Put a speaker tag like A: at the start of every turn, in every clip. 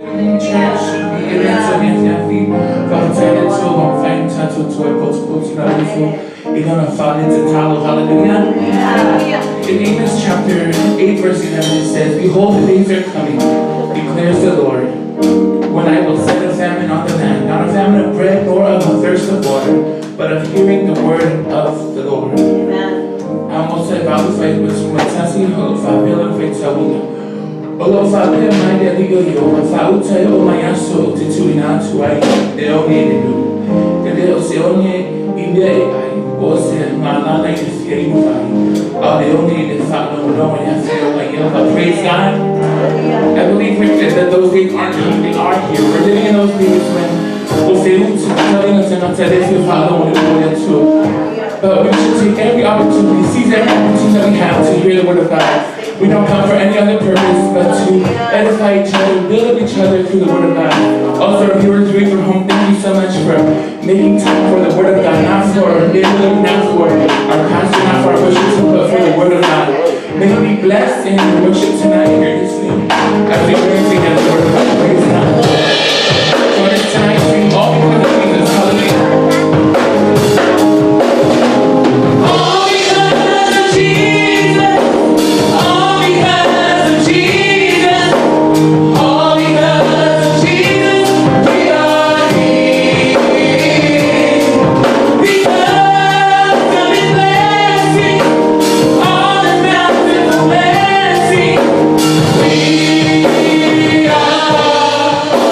A: Church, e le aso ni afiafi, faafetai le Atua ua mafai ona tatou toe potopoto na ifo i lona fale tatalo. Hallelujah. In Amos chapter 8 verse 11 it says, "Behold, the days are coming, declares the Lord, when I will send a famine on the land, not a famine of bread nor of a thirst of water, but of hearing the word of the Lord." Amosa e valu fai matasi ho fa pela fai tauina. O lo faapea mai le Alii o Ieova, faauta e oo mai aso ou te tuuina atu ai le oge i le nuu. E le o se oge i mea e ai, po o se galala i le fia inu vai, a o le oge i le faalogologo i le afioga Ieova. Praise God. I believe that those days aren't coming, they are here. We're living in those days when o feuta talinga tagata le fia faalogo i le upu a le Atua. But we should take every opportunity, seize every opportunity that we have to hear the word of God. We don't come for any other purpose but to edify each other, build up each other through the word of God. Also, our viewers viewing from home, thank you so much for making time for the word of God, not for not for our pastor, not for our worship team, but for the word of God. May you be blessed in your worship tonight here listening as we bring together the word of God. Praise God. Join us tonight, sing "All Because of Jesus." Hallelujah. All because of Jesus. All because of Jesus. All because of Jesus. We are healed. Because of His blessing, all the bountiful blessing, we are.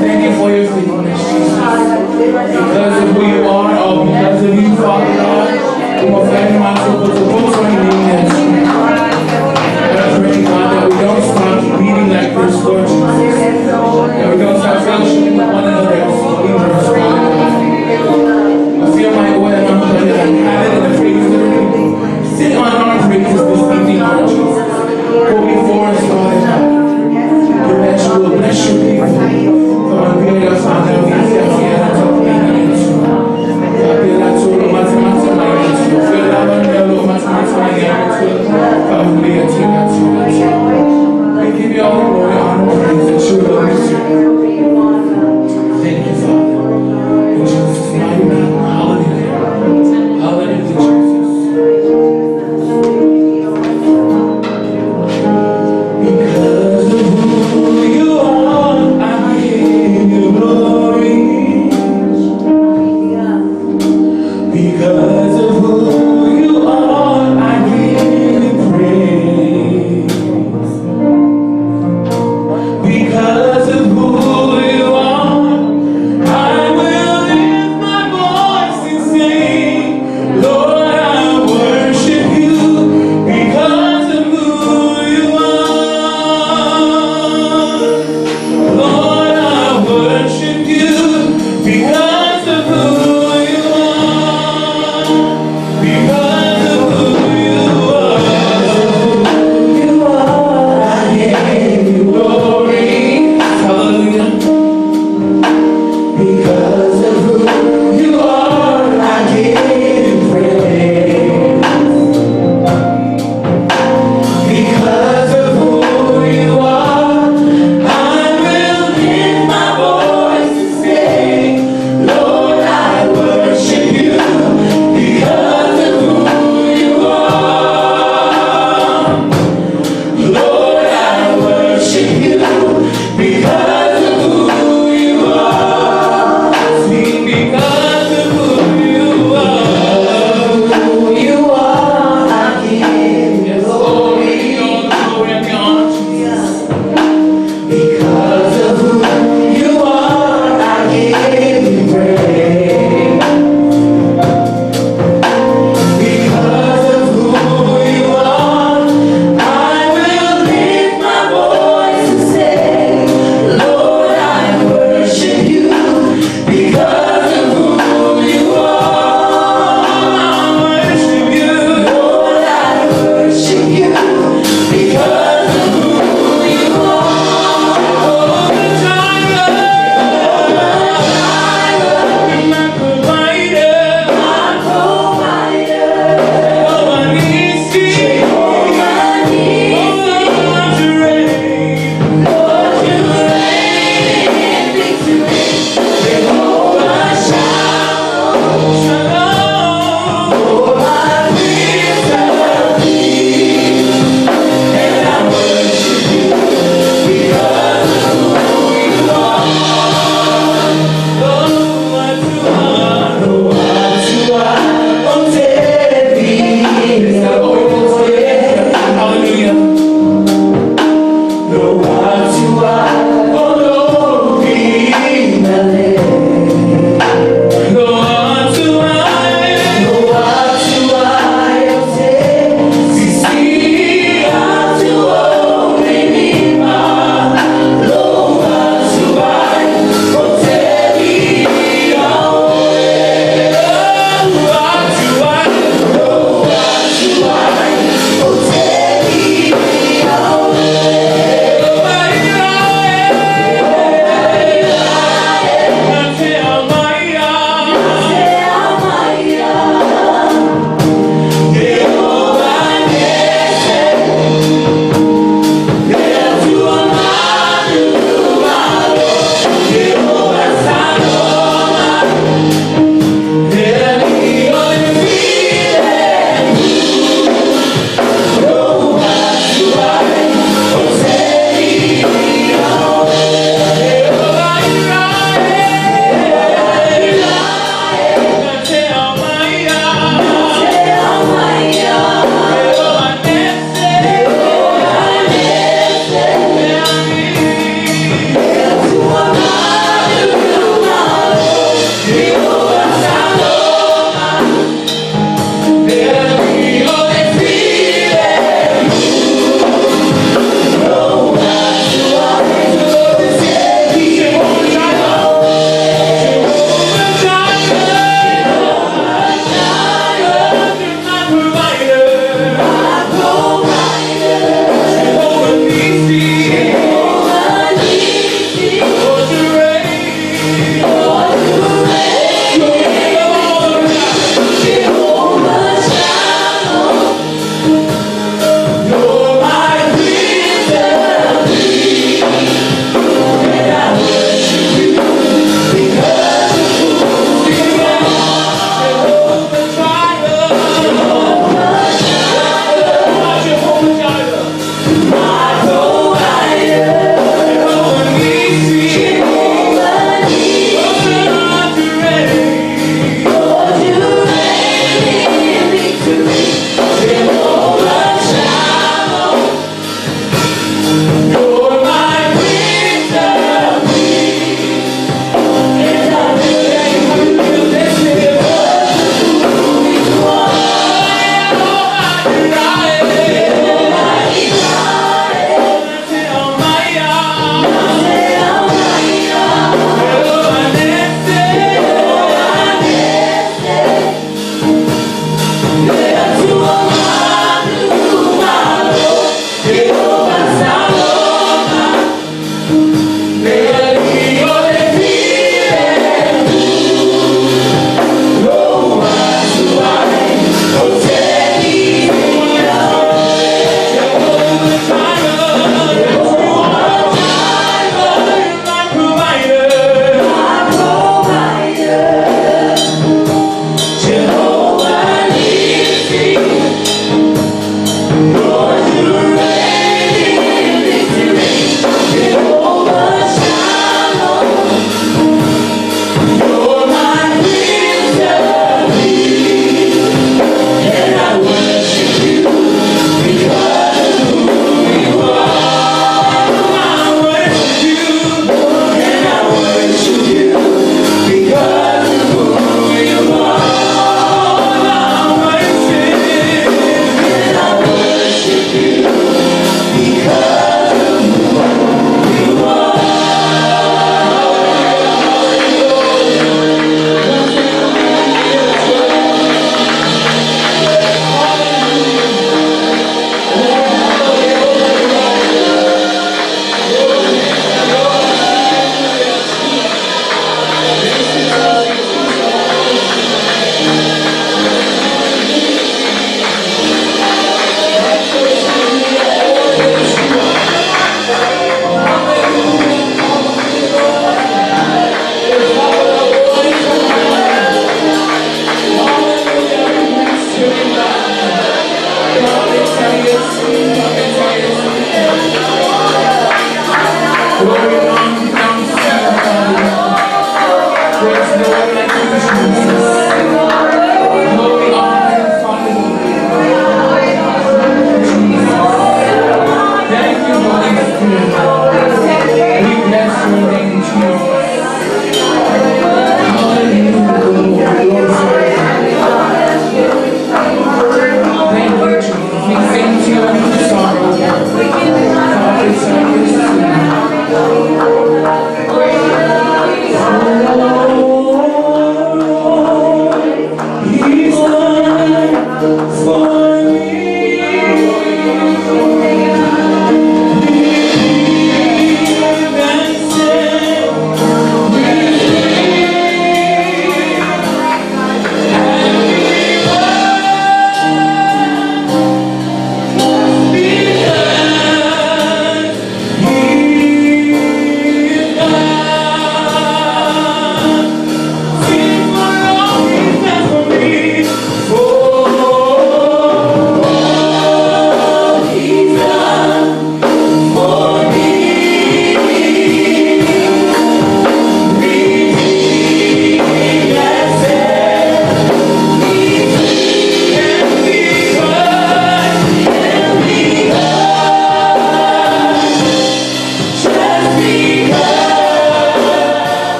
A: Thank you for your faithfulness, Jesus. Because of who you are, oh, because of you, Father God, I pray, God, that we don't stop meeting like this, Lord Jesus. That we don't stop fellowshipping with one another as believers, Father God. I feel my oil and I'm I have it in the praise of the people. Sit on our praises this evening, Lord Jesus. Go before us, Father God. That you will bless your people.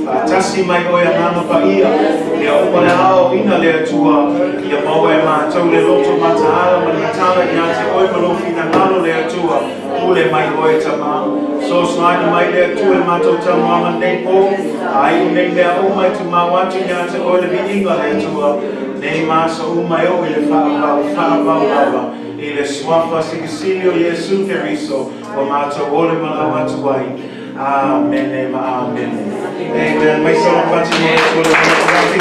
B: Faatasi mai Oe Agaga Paia, ia uma le aoaoina le Atua, ia maua e matou le loto mataala ma le matala ia te Oe ma Lou finagalo le Atua, pule mai Oe Tama. Fesoasoani mai le Atua i le matou talanoaga lenei po, a iu nei mea uma e tumau atu ia te Oe le viiga le Atua, nei ma aso uma e oo i le faavavau, faavavau lava, i le Suafa Silisili o Iesu Keriso ua matou ole malau atu ai. Amene ma amene. Amen. Mai saga fati mo le Atua le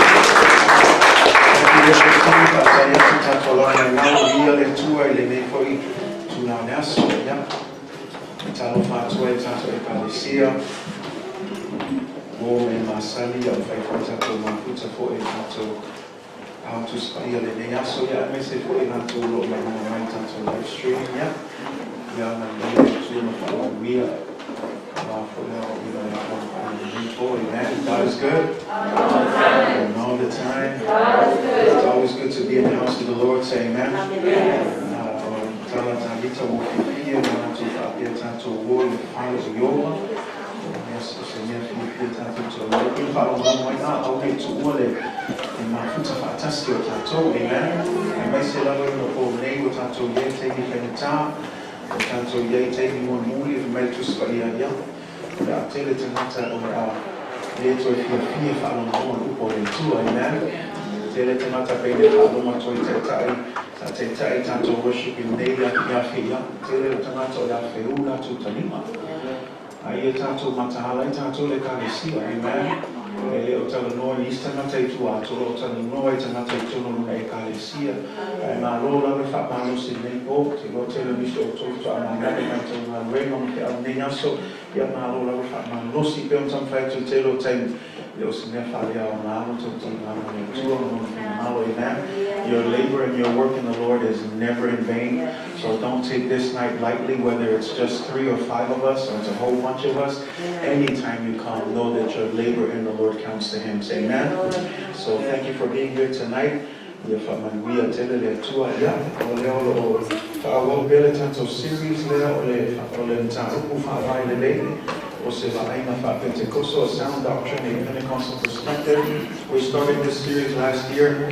B: Thank you, worship team. Faafetai atu tatou alaga i lalo ia le Atua i lenei foi tulaga o le aso. Ia. Talofa atu ai tatou Ekalesia. Uo me masani ia fai foi tatou mafuta foi tatou ao Tusi Paia lenei aso ia aemaise foi latou o lo o lauga mai tatou live stream ia. Ia agalelei le Atua ma faamanuia aua foi le aoaoina o le Agaga Paia i lenei po. Amen. God is good. And all the time. It's always good to be in the house of the Lord. Say amen. O tala talita ua fiafia ma latou faapea tatou o i le fale o Ioba. O se mea fiafia tatou te o ai. Pei faalogologo mai, a aua ne i tuua le mafuta faatasi o tatou. Amen. Aemaise lava i ona po nei ua tatou i ai taimi faigata, ua tatou i ai taimi mulimuli e fai mai le Tusi Paia ia, o le a tele tagata o le a le toe fiafia faalogologo i le upu a le Atua. Amen. Tele tagata pei le faalogo atu ai taitai, sa taitai tatou worship i lenei afiafi ia, tele o tagata o le a feū latou taliga. A ia tatou mataala ai tatou le Ekalesia. Amen. E le o talanoa i isi tagata i tua atu, o lo o talanoa i tagata i totonu o lona Ekalesia. Ae malo lava le faamalosi i lenei po. Ou te iloa tele o nisi o outou faatoa manane mai tou galuega ma feau i lenei aso. Ia malo lava le faamalosi. E pei ona taumafai atu i le tele o taimi, e le o se mea faaleaoga lo outou tiga ma le Atua ma Lona finagalo. Amen. Your labor and your work in the Lord is never in vain. So don't take this night lightly, whether it's just 3 or 5 of us or it's a whole bunch of us. Anytime you come, know that your labor in the Lord counts to Him. Say amen. So thank you for being here tonight. Ia faamanuia tele le Atua. Ia, o lea o lo o faaauau pea le tatou series lea o le o le mataupu faavae lelei o se vaaiga faa-Pentekoso, a sound doctrine, a Pentecostal perspective. We started this series last year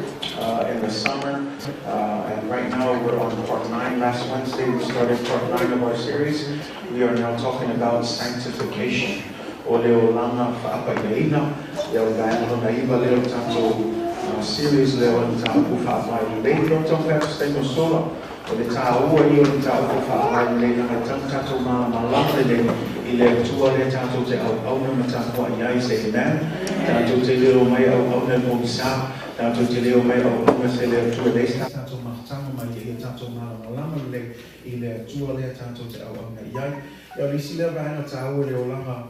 B: in the summer, and right now we're on part 9. Last Wednesday we started part 9 of our series. We are now talking about sanctification. O le olaga faapaiaina, ia o le vaega lona iva lea o le tatou series lea o le mataupu faavae lelei. Lea ua taumafai atu se taimi o sola, o le taua ia o le mataupu faavae lelei leaga e tatau ona tatou malamalama lelei i le Atua lea tatou te auauna ma tapuai ai. Say amen. Tatou te le omai auauna i le pogisa, tatou te le omai auauna se le Atua e leai se tatou mafutaga ma ia, ia tatou malamalama lelei i le Atua lea tatou te auauna i ai. Ia, o le isi lea vaega taua i le olaga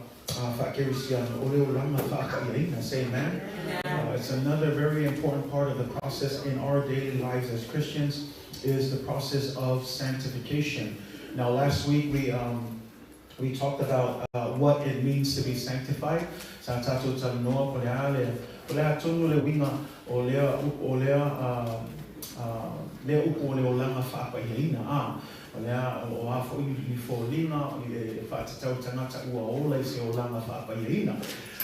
B: faakerisiano, o le olaga faapaiaina. Say amen. It's another very important part of the process in our daily lives as Christians is the process of sanctification. Now, last week we talked about what it means to be sanctified. Sa tatou talanoa po le a le po le a tonu le uiga o lea upu o lea lea upu o le olaga faapaiaina. A o le a o a foi ni foliga e faatatau i tagata ua ola i se olaga faapaiaina.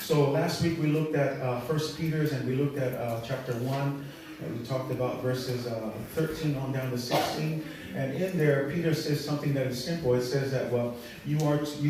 B: So last week we looked at 1 Peter's and we looked at chapter 1, and we talked about verses 13 on down to 16. And in there, Peter says something that is simple. It says that, well, you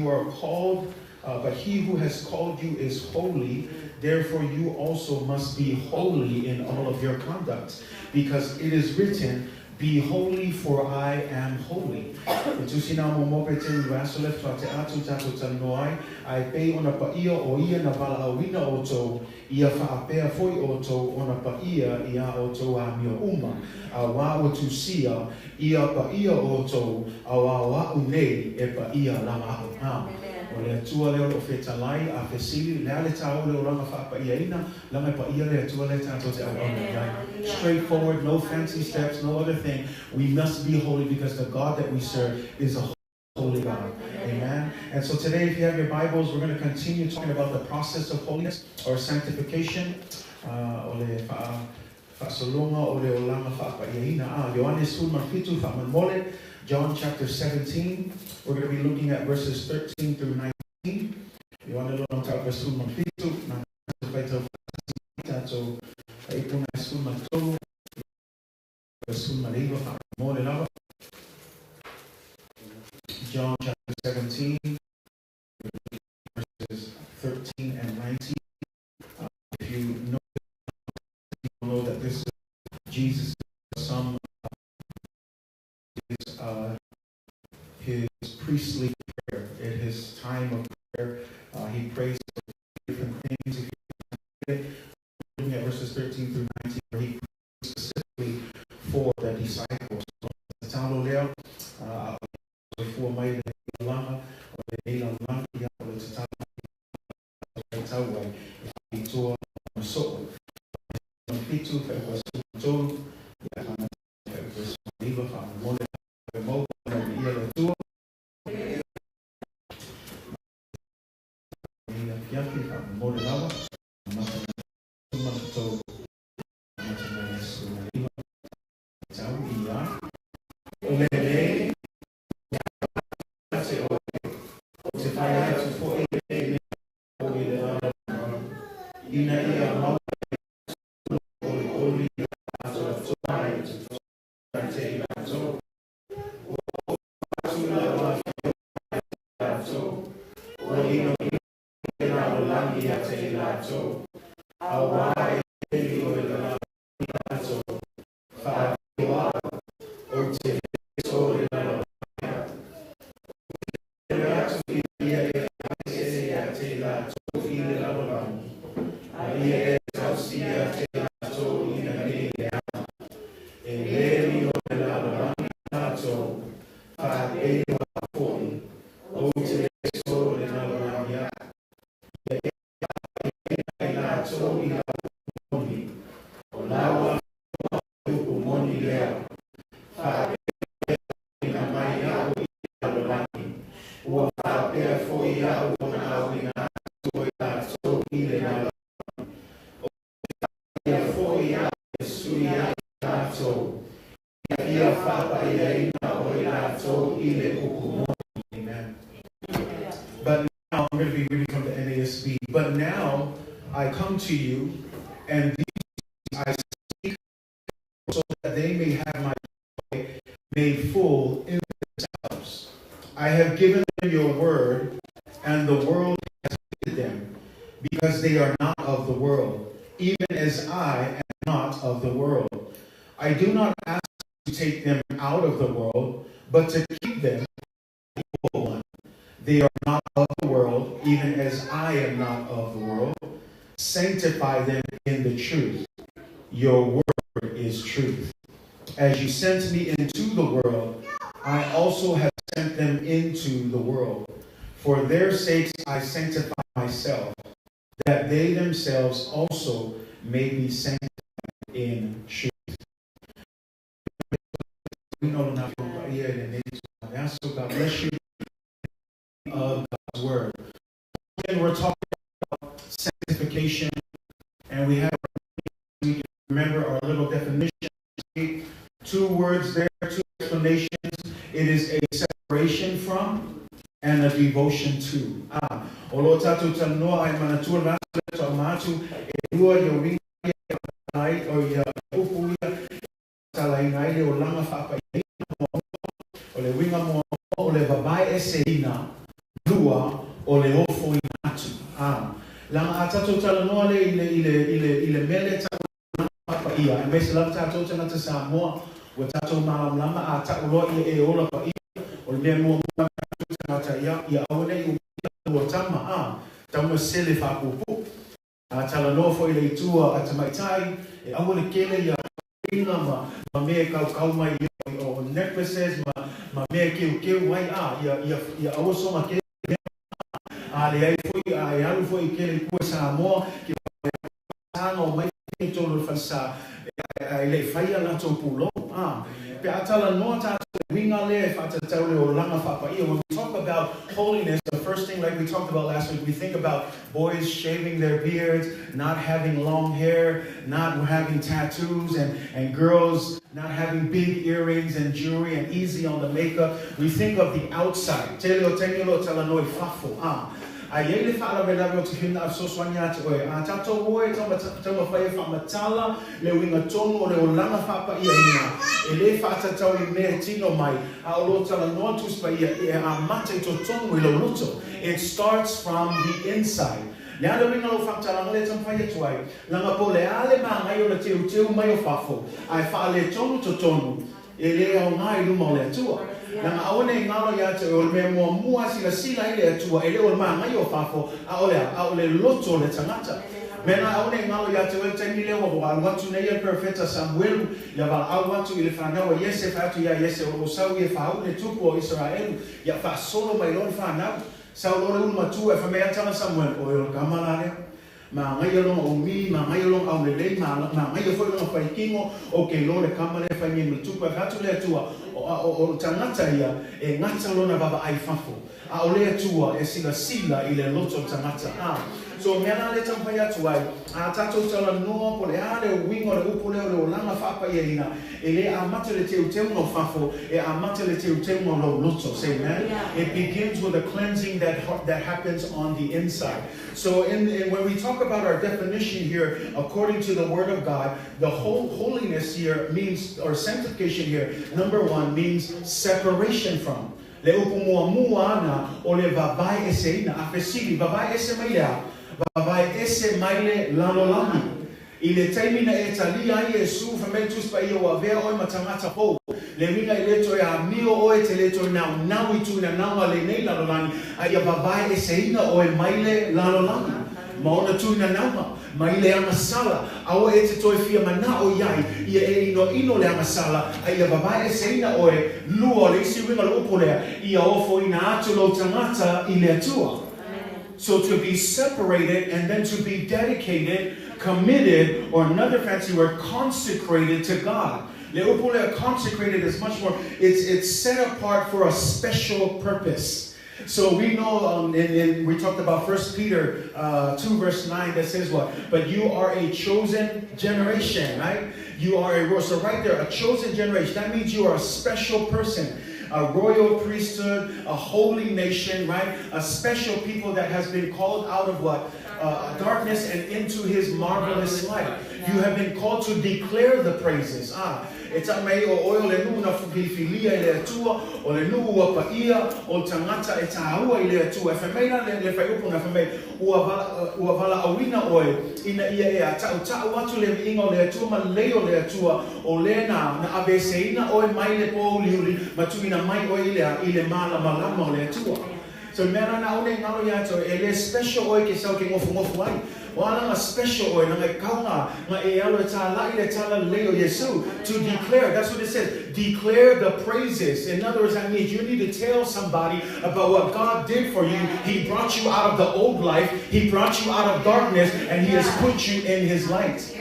B: are called, but he who has called you is holy. Therefore, you also must be holy in all of your conduct, because it is written, 'Be holy, for I am holy.' E tusi na mo mo Peteru i aso le faatoa tea atu tatou talanoa ai, a e pei ona paia o ia na valaauina outou, ia faapea foi outou ona paia i a outou amio uma, auā ua tusia, ia paia outou, auā o a'u nei e paia lava a'u. Ha. O le Atua lea o lo o fetalai a fesili, le a le taua o le olaga faapaiaina, leaga e paia le Atua lea tatou te auauna i ai. Straightforward, no fancy steps, no other thing. We must be holy because the God that we serve is a holy God. Amen. And so today, if you have your Bibles, we're going to continue talking about the process of holiness or sanctification. O le faasologa o le olaga faapaiaina. Ah, Ioane 17 faamolemole, John chapter 17. We're going to be looking at verses 13 through 19. Ioane lona mataupu 17 na 7, 83, ia 89 faamolemole mau na viia le Atua. Ia afiafi faamolemole lava amata mai amata mai aso 9 tau ia o le lē te oe o te fai atu foʻi lenei mea i le lalolagi ina ia maua olioli atoatoa ai ia te i latou. Ua oo atu lau afioga ia te i latou, ua inoino le lalolagi ia te i latou, auā e le lilo i le lalolagi latou, faapea au, ou te le solo i le lalolagi au. Ou te le atu ina ia e aveese ia te i latou i le lalolagi, a ia e tausi ia te i latou ina nei leaga. E le lilo i le lalolagi latou, faapea foʻi, ou te le solo i le lalolagi au. Ia e faapaiaina i latou i lau upu moni, o lau afioga o le upu moni lea. Faapea ina mai aʻu i le lalolagi, ua faapea foʻi aʻu ona auina atu o i latou i le lalolagi. O te faia foʻi aʻu e sui ai i latou, ina ia faapaiaina o i latou i le upu moni. Amen. But now, I'm going to be reading from the NASB. But now I come to you, and these I speak so that they may have my joy made full in themselves. I have given them your word, and the world has hated them, because they are not of the world, even as I am not of the world. I do not ask to take them out of the world, but to keep them from the evil one. They are not of the world, even as I am not of the world. Sanctify them in the truth. Your word is truth. As you sent me into the world, I also have sent them into the world. For their sakes I sanctify myself, that they themselves also may be sanctified in truth. God bless you of God's word. And we're talking about sanctification, and we have, we can remember our little definition. 2 words there, 2 explanations. It is a separation from and a devotion to. O lo tātou talanoa ai manatua lātou le toʻamatu e lua ia uiga ia ai o ia upu ia talaina ai le olaga faapaiaina muamua o le uiga muamua o le vavae eseina lua o le ofoina atu. Laga a tātou talanoa le i le i le i le i le mele ta'u faapaia aemaise lava tatou tagata Samoa ua tatou malamalama a ta'u loa ia e ola paia o le mea muamua tagata ia ia aua nei umia lua tama tauna sele faapuupuu a talanoa foʻi le itu a tamaitai e aua le kele ia inga ma mea e kaukau mai o necklaces ma mea e keukeu ai ia ia ia aua soga kele a leai foʻi a e alu foʻi kele i pua Samoa ke sanga o mai i tolu o le falesa e leʻi faia latou pulou pe a talanoa tatou le uiga lea e faatatau le olaga faapaia. When we talk about holiness, the first thing, like we talked about last week, we think about boys shaving their beards, not having long hair, not having tattoos, and girls not having big earrings and jewelry and easy on the makeup. We think of the outside. Tele o taimi o lo o talanoa i fafo. A iai le faalavelave o te hina a fesoasoani ia te oe. A tatou o e taumafai e faamatala le uiga tonu o le olaga faapaiaina e lē faatatau i mea e tino mai, a o lo o talanoa Tusi Paia e amata i totonu i lou loto. It starts from the inside. Le a le uiga o lau faamatalaga lea e taumafai atu ai, laga po o le a le magaia o le teuteu mai o fafo, ae faaletonu totonu, e lē aogā i luma o le Atua. Laga aua nei galo iā te oe, o le mea muamua a silasila ai le Atua, e le o le magaia o fafo, a o le a? A o le loto o le tagata. Mea na aua nei galo iā te oe le taimi lea ua alu atu nei e le perofeta Samuelu ia valaau atu i le fanau a Iese, fai atu iā Iese, o loo sau ia faaulu le tupu o Isaraelu, ia faasolo mai loa le fanau. Sau loa le ulu matua e fai mai ia tala Samuelu, oe o le kama la lea. Magaia lona umi, magaia lona aulelei, magaia foi lona faitino, ou te iloa le kama lea e fai nei ma le tupu. Ae fai atu le Atua, o le tagata ia e gata lona vaavaai i fafo, a o le Atua e silasila i le loto o le tagata. A So o mea la lea e taumafai atu ai, a tatou talanoa po o le a le uiga o le upu lea o le olaga faapaiaina, e le amata i le teuteuga o fafo, e amata i le teuteuga o lou loto. Say amen. It begins with a cleansing that that happens on the inside. So in when we talk about our definition here, according to the Word of God, the whole holiness here means, or sanctification here, number one, means separation from. Le upu muamua ana o le vavaeeseina, a fesili, vavaeese mai le a? Vavaeese mai le lalolagi. I le taimi na e talia ai Iesu, fai mai le Tusi Paia, ua avea oe ma tagata fou. Le uiga e le toe amio oe, te le toe naunau i tuinanauga lenei lalolagi, a ia vavaeeseina oe mai le lalolagi ma ona tuinanauga, mai le agasala, aua e te toe fia manao i ai ia e inoino le agasala, a ia vavaeeseina oe. Lua, o le isi uiga o le upu lea, ia ofoina atu lou tagata i le Atua. So to be separated and then to be dedicated, committed, or another fancy word, consecrated to God. Le upu lea consecrated is much more, it's set apart for a special purpose. So we know, and we talked about 1 Peter 2 verse 9 that says what? But you are a chosen generation, right? You are a royal, so right there, a chosen generation. That means you are a special person, a royal priesthood, a holy nation, right? A special people that has been called out of what? Darkness and into his marvelous light. You have been called to declare the praises. Ah, e ta mei o oe o le nuu na filifilia e le Atua, o le nuu ua paia, o le tagata e tāua i le Atua. E fai mai la le fuaiupu na fai mai, ua vala, ua valaauina oe ina ia e a taʻutaʻu atu le viiga o le Atua ma le lei o le Atua, o le na, na aveeseina oe mai le pōuliuli ma tuuina mai oe i le a, i le mālamalama o le Atua. So mea la na one ngalo ia te oe, e le special oe ke sau ke ngofongofu ai. O a langa special oe, nanga e kaunga, nga e alo e tālaʻi le tala lelei o Iesu. To declare, that's what it says, declare the praises. In other words, that means you need to tell somebody about what God did for you. He brought you out of the old life, He brought you out of darkness, and He has put you in His light.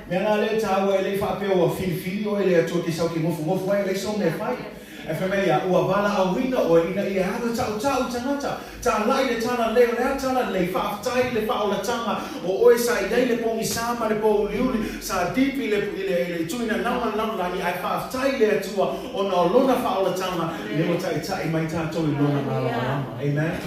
B: Mea la lea tāua e le i faapea ua filifili oe le Atua ke sau ke ngofongofu ai, leai so mea fai. E fai mai ia, ua valaauina oe ina ia alu e taʻutaʻu tagata, tālaʻi le tala lelei o le a tala lelei, faafetai i le faaolatanga o oe sa i ai le pogisa ma le pōuliuli, sa deep i le, i le, i le tuinanauga le lalolagi, ae faafetai i le Atua ona o Lona faaolatanga, lea ua taitai mai tātou i Lona malamalama. Amen?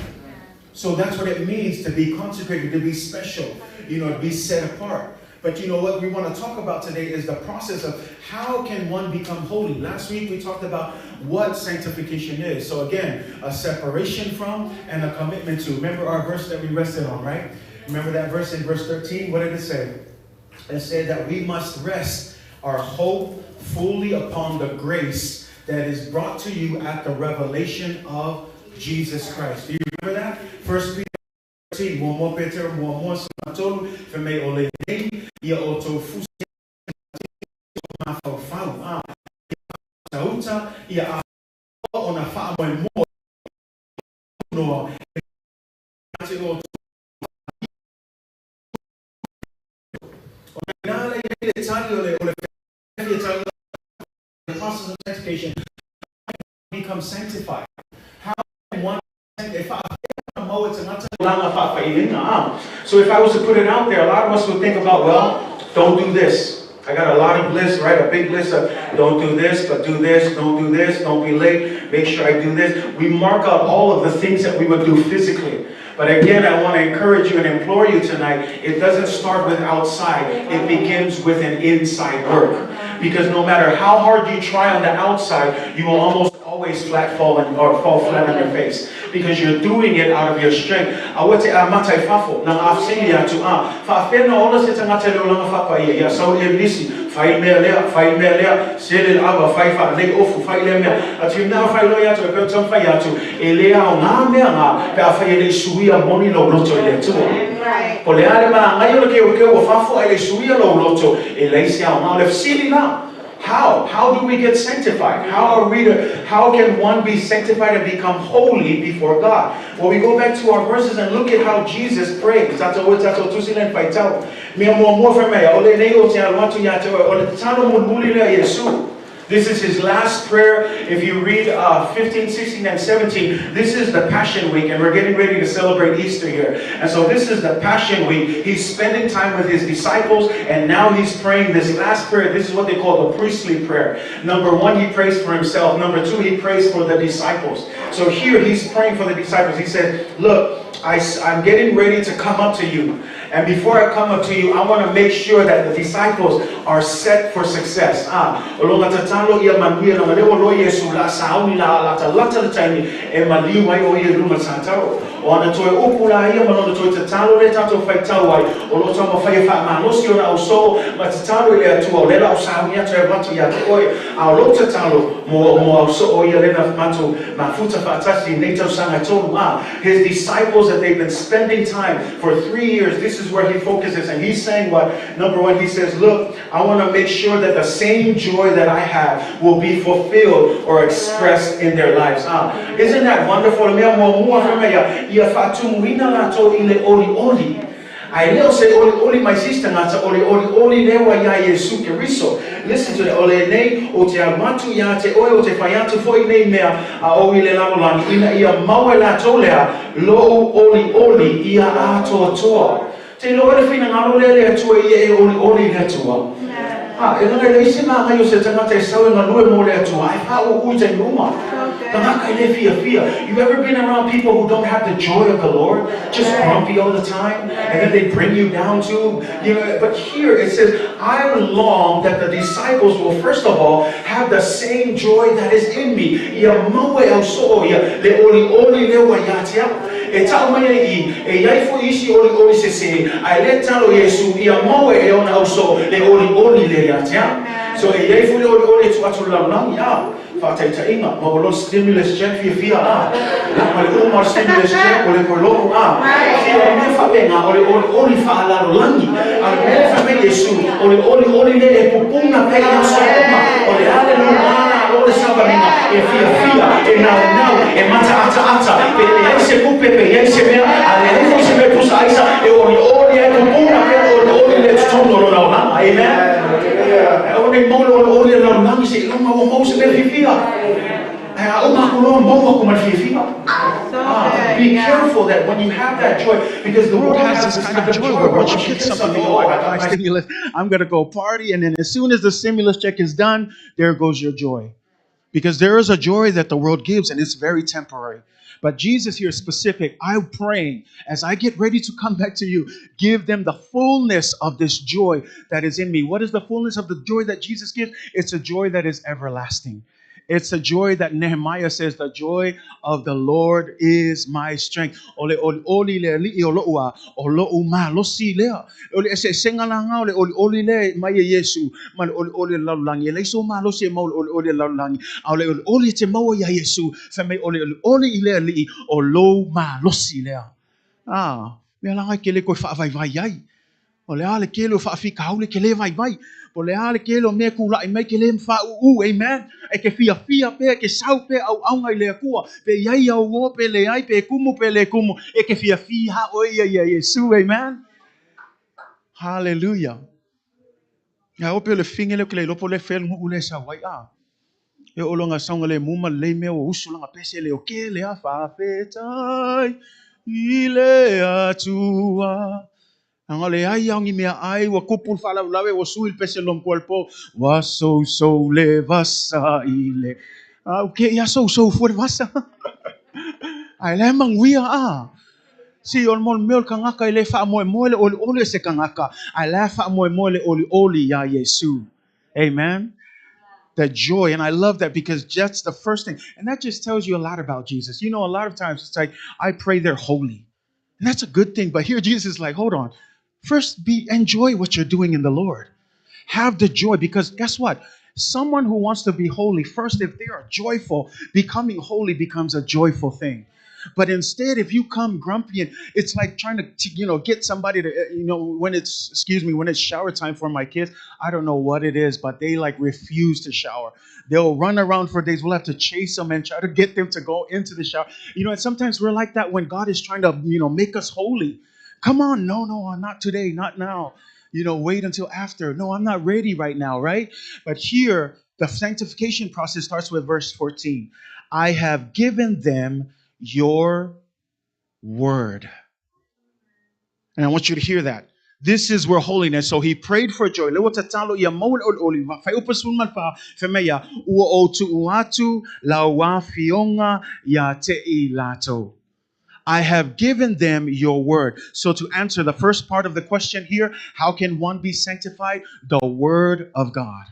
B: So that's what it means to be consecrated, to be special, to be set apart. But you know what we want to talk about today is the process of how can one become holy. Last week we talked about what sanctification is. So again, a separation from and a commitment to. Remember our verse that we rested on, right? Remember that verse in verse 13? What did it say? It said that we must rest our hope fully upon the grace that is brought to you at the revelation of Jesus Christ. Do you remember that? First Peter 13, muamua Petero, muamua sina tolu, fai mai o lenei, ia outou fusi mafaufau, a, ia uta, ia a ona faamoemoe noa, e te o O nā le le tali o le o le tali, the process of sanctification, become sanctified. How can one e faafea mau e tagata langa faafaileina, ah. So if I was to put it out there, a lot of us would think about, well, don't do this. I got a lot of lists, right? A big list of don't do this, but do this, don't do this, don't be late, make sure I do this. We mark out all of the things that we would do physically. But again, I want to encourage you and implore you tonight, it doesn't start with outside. It begins with an inside work. Because no matter how hard you try on the outside, you will almost always flat fall and, or fall flat on your face. Because you're doing it out of your strength. Aua te amata i fafo, na ngā atu a. Faafea na ola se tagata i le olaga faapaia, ia sau le nisi, fai mea lea, fai mea lea, sele le ava, fai faalelei ofu, fai lea mea. Atu i mea fai loa atu, e pea taumafai atu, e le aoga mea ngā, pe afai e le i suia moni lou loto i le Atua. Po le a le magaia o le keokeo ua fafo ae le i suia lou loto, e leai se aoga. O le fesili la, How? How do we get sanctified? How are we to, how can one be sanctified and become holy before God? Well, we go back to our verses and look at how Jesus prayed. Tatou e tatou tusi le faitau. Mea muamua fai mai, o lenei o te alu atu ia te oe, o le tatalo mulimuli lea a Iesu. This is his last prayer. If you read 15, 16, and 17, this is the Passion Week, and we're getting ready to celebrate Easter here. And so this is the Passion Week. He's spending time with his disciples, and now he's praying this last prayer. This is what they call the priestly prayer. Number one, he prays for himself. Number two, he prays for the disciples. So here he's praying for the disciples. He says, look, I'm getting ready to come up to you. And before I come up to you, I want to make sure that the disciples are set for success. Ah, o loga tatalo ia manuia na maleo lo Iesu la sauni la lata lata le taimi e maliu ai o ia luma sa tau. O ana toe upu la ia ma lona toe tatalo le tatou faitau ai. O lo taumafai e faamalosi ona ausoo ma tatalo i le Atua o le la o sauni atu e avatu ia te oe. A o lou tatalo mo mo ausoo ia lena matou mafuta faatasi nei tausaga e tolu. Ah, his disciples that they've been spending time for 3 years, this is where he focuses. And he's saying what? Number one, he says, look, I want to make sure that the same joy that I have will be fulfilled or expressed in their lives. Ah, isn't that wonderful? Mea muamua fai mai ia, ia faatumuina latou i le olioli. Ae le o se olioli mai se isi tagata, o le olioli lea ua iā Iesu Keriso. Listen to that. O lenei o te alu atu ia te oe o te fai atu foi nei mea a ou i le lalolagi ina ia maua e latou lea lou olioli ia atoatoa. Te iloa le finagalo lea le Atua ia e olioli i le Atua. A, e laga e leai se magaia o se tagata e sau e galue mo le Atua, ae faaūū i taimi uma. Tagata e le fiafia. You ever been around people who don't have the joy of the Lord? Just grumpy all the time? And then they bring you down too? But here it says, I long that the disciples will first of all have the same joy that is in me. Ia maua e ausoo ia le olioli lea ua ia te au. E tau mai ai i, e i ai foi isi olioli sesē, ae le tatalo Iesu ia maua e ona ausoo le olioli lea ia te au. So e i ai foi le olioli e tuu atu i le lalolagi, a, faataitaiga, maua loa le stimulus check fiafia, a, ma le uma o le stimulus check ua le toe logo, a, fia o mea faapena, o le olioli faalalolagi. A o le mea lea fai mai Iesu, o le olioli lea e pupuna pea i aso uma, o le a le luga o le savaliga e fiafia, e naunau, e mataataata, pe leai se tupe, pe i ai se mea, a leai foi se mea e pusa aisa, e olioli ai, pupuna pea le olioli lea i totonu o lona olaga. Amen. Ae aua ne i maua le olioli a le lalolagi seiloga ua maua se mea fiafia. Ae a uma aku loa, maua aku ma le fiafia. Ah, be careful that when you have that joy, because the
C: world has this kind of joy where once you get something, oh, I got my stimulus, I'm going to go party. And then as soon as the stimulus check is done, there goes your joy. Because there is a joy that the world gives, and it's very temporary. But Jesus here is specific. I'm praying as I get ready to come back to you, give them the fullness of this joy that is in me. What is the fullness of the joy that Jesus gives? It's a joy that is everlasting. It's a joy that Nehemiah says, the joy of the Lord is my strength. O le olioli le ali'i o lo'u a, o lo'u malosi lea. O le eseesega la lena o le olioli lea mai e Iesu ma le olioli o le lalolagi. E leai sou malosi e maua i le olioli o le lalolagi. A o le olioli e te maua iā Iesu, fai mai o le olioli i le Alii o lou malosi lea. A, mea laga e te le toe faavaivai ai. O le a le tele o faafitauli e te le vaivai. Po o le a le tele o mea e tula'i mai e te le faaūū. Amen. E te fiafia pea, e te sau pea auauna i le Atua. Pe i ai au uo, pe leai, pe kumu, pe le kumu. E te fiafia lava oe ia iā Iesu. Amen. Hallelujah. Ae o pei o le fine lea ou te le iloa po o le fea le nuu lea e sau ai. A. E oo loa ina saogalemu ma lelei mea ua usu lana pese leo kele a faafetai i le Atua. Leaga o le ai lava o ni meaai ua tupu le faalavelave ua sui le pese lona matua i le po ua sousou le vasa i le a ua te i lava sousou fua le vasa. Ae la e manuia a. Si o le mea o le tagata e le faamoemoe le olioli o se tagata, ae la e faamoemoe le olioli iā Iesu. Amen. That joy. And I love that because that's the first thing. And that just tells you a lot about Jesus. A lot of times it's like, I pray they're holy. And that's a good thing. But here Jesus is like, hold on. First, be enjoy what you're doing in the Lord. Have the joy, because guess what? Someone who wants to be holy, first, if they are joyful, becoming holy becomes a joyful thing. But instead, if you come grumpy and it's like trying to, get somebody to, when it's, excuse me, when it's shower time for my kids, I don't know what it is, but they like refuse to shower. They'll run around for days. We'll have to chase them and try to get them to go into the shower. And sometimes we're like that when God is trying to, make us holy. Come on, no, no, not today, not now. Wait until after. No, I'm not ready right now, right? But here, the sanctification process starts with verse 14. I have given them your word. And I want you to hear that. This is where holiness. So he prayed for joy. Le ua tatalo ia maua le olioli, whaiupa sefulu ma le fa, whameia, ua o tuu atu lau afioga ia te i latou. I have given them your word. So to answer the first part of the question here, how can one be sanctified? The word of God.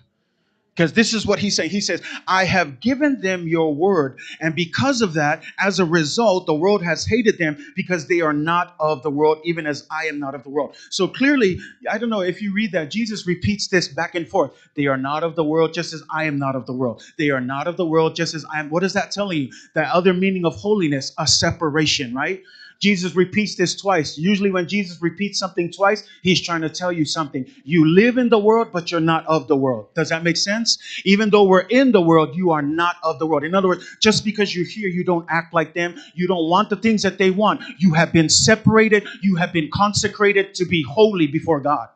C: Because this is what he's saying. He says, I have given them your word. And because of that, as a result, the world has hated them because they are not of the world, even as I am not of the world. So clearly, I don't know if you read that, Jesus repeats this back and forth. They are not of the world, just as I am not of the world. They are not of the world, just as I am. What is that telling you? That other meaning of holiness, a separation, right? Jesus repeats this twice. Usually when Jesus repeats something twice, he's trying to tell you something. You live in the world, but you're not of the world. Does that make sense? Even though we're in the world, you are not of the world. In other words, just because you're here, you don't act like them. You don't want the things that they want. You have been separated. You have been consecrated to be holy before God.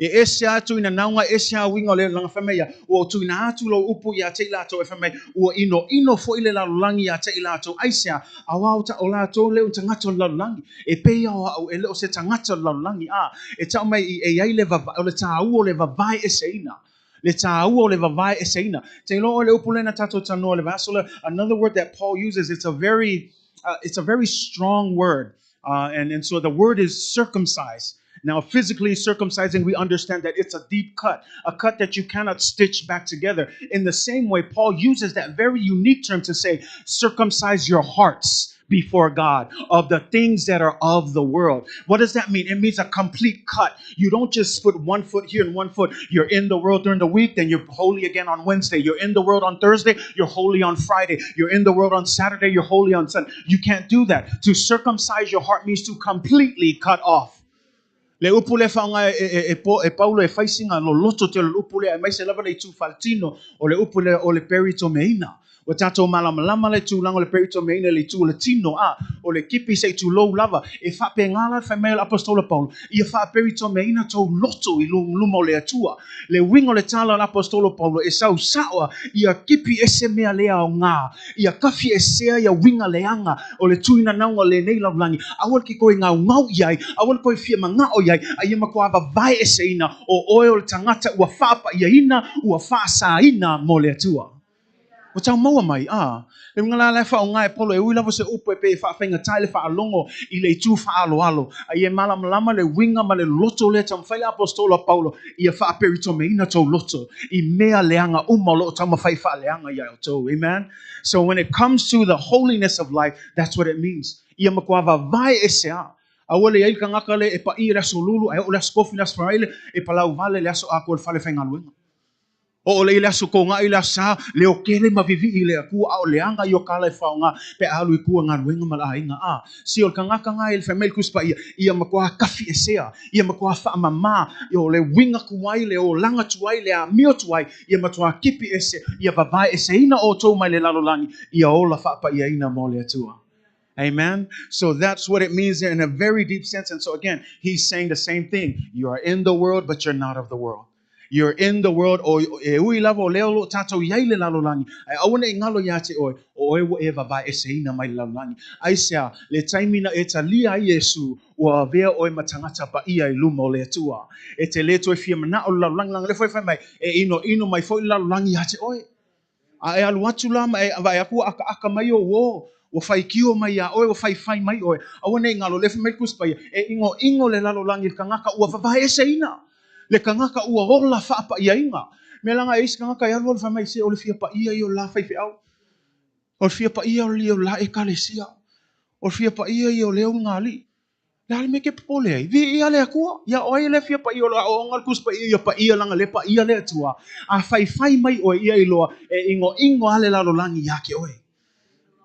C: E ese atu ina naunga ese a winga o le langa whameia, ua o tuina atu lo upu ia te i latou e whamei, ua ino ino fo i le lalolagi ia te i latou aisea, a wā o ta o latou le o tagata o le lalolagi, e pei o au e le o se tagata o le lalolagi, a, e tau mai i e ai le vava, o le tāua o le vavae eseina. Le tāua o le vavae eseina. Te iloa o le upu lena tatou tanoa le vaaso le, another word that Paul uses, it's a very strong word. And so the word is circumcised. Now, physically circumcising, we understand that it's a deep cut, a cut that you cannot stitch back together. In the same way, Paul uses that very unique term to say, circumcise your hearts before God of the things that are of the world. What does that mean? It means a complete cut. You don't just put one foot here and one foot. You're in the world during the week, then you're holy again on Wednesday. You're in the world on Thursday, you're holy on Friday. You're in the world on Saturday, you're holy on Sunday. You can't do that. To circumcise your heart means to completely cut off. Le upu le whaonga e, e, e, po, e Paulo e whaisinga lo loto te o le upu le aemaise lava le itu faletino o le upu le o le peritomeina. Ua tatou malamalama le tulaga o le peritomeina le itu o le tino a o le kipi se itu lou lava e faapegā la le fai mai o le apostola Paulo ia faaperitomeina tou loto i luma o le Atua. Le uiga o le tala o le apostola Paulo e sau saoa ia kipi ese mea le aogā ia kafi esea ia uiga leaga o le tuinanauga o lenei lalolagi aua le ke koe gaugau i ai aua le koe fia magao i ai a ia matua vavae eseina o oe o le tagata ua faapaiaina ua faasāina mo le Atua. Ua tau maua mai, a. Le uiga la la e faaaoga e Paulo e ui lava se upu e pei e faafaigata i le faalogo i le itu faaaloalo, a ia e malamalama le uiga ma le loto lea e taumafai le apostola Paulo ia faaperitomeina tou loto i mea leaga uma o loo taumafai faaleaga iā outou. Amen? So when it comes to the holiness of life, that's what it means. Ia matua vavae ese a. Aua le i ai le tagata le e paʻia i le aso Lulu, ae oo le aso Kofi le aso Faraile, e palau vale le aso atoa i le fale faigaluega. Oo le i le aso Togaʻi le aso Sā, leo kele ma vivii i le Atua, a o le aga i o kala e faaaoga pe a alu i tua galuega ma le aiga. A si o le tagata ga i le fai mai le Tusi Paia, ia matua kafi esea, ia matua faamamā, o le uiga tuai, le olaga tuai, le amio tuai, ia matua kipi ese, ia vavae eseina outou mai le lalolagi, ia ola faapaiaina mo le Atua. Amen. So that's what it means in a very deep sense. And so again, he's saying the same thing. You are in the world, but you're not of the world. You're in the world, o e ui lava o lea o loo tatou i ai le lalolagi, ae aua nei galo iā te oe, o oe ua e vavae eseina mai le lalolagi. Aisea, le taimi na e talia ai Iesu, ua avea oe ma tagata paia i luma o le Atua. E te lē toe fia manao le lalolagi, leaga lea foi e fai mai, e inoino mai foi le lalolagi iā te oe. A e alu atu la ma e vaai atu ua akaaka mai ou ō, ua faitio mai iā oe, ua faifai mai oe. Aua nei galo, lea fai mai le Tusi Paia, e inoino le lalolagi i le tagata ua vavae eseina, le tagata ua ola faapaiaina. Mea laga e isi tagata e alu alu fai mai, se o le fia paia ia o le la faifeau, o le fia paia ia o le la ekalesia, o le fia paia ia o le ulugalii. Le a le mea e te popole ai? Viia le Atua. Ia o ai lea fia paia o le aoaoga o le Tusi Paia ia paia leaga lea paia le Atua. A faifai mai oe ia iloa e inoino lava le lalolagi iā te oe.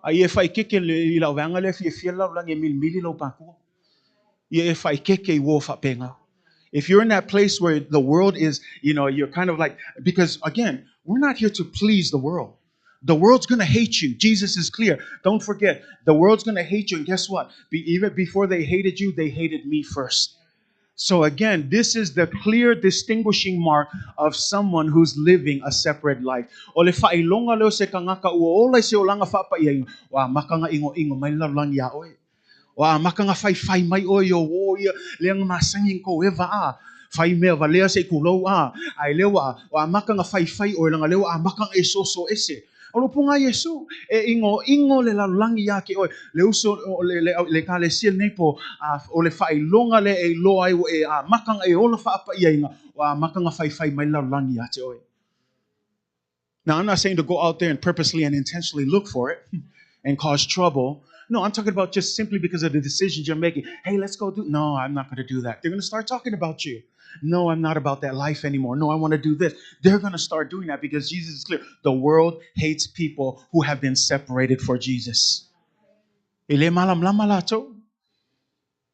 C: A ia e faaeteete i lau vaega lea e fiafia le lalolagi e milimili lou pakua. Ia e faaeteete i uo faapena. If you're in that place where the world is, you're kind of like, because again, we're not here to please the world. The world's going to hate you. Jesus is clear. Don't forget, the world's going to hate you. And guess what? Even before they hated you, they hated me first. So again, this is the clear distinguishing mark of someone who's living a separate life. O le faailoga lea o se tagata ua ola i se olaga faapaiaina, ua amata ona igoigo mai le lalolagi iā oe. Ua amata ona faifai mai oe i ou uō ia, lea na masani ona tou eva a, fai mea valea se i tulou a, ae lea ua, ua amata ona faifai oe leaga lea ua amata ona e soso ese. O le upu na Iesu, e igoigo le lalolagi ia te oe. Le uso, le, le, le ekalesia lenei po, a, o le faailoga lea e iloa ai ua e amata ona e ola faapaiaina, ua amata ona faifai mai le lalolagi ia te oe. Now, I'm not saying to go out there and purposely and intentionally look for it and cause trouble. No, I'm talking about just simply because of the decisions you're making. Hey, let's go do. No, I'm not going to do that. They're going to start talking about you. No, I'm not about that life anymore. No, I want to do this. They're going to start doing that because Jesus is clear. The world hates people who have been separated for Jesus. E le malamalama latou.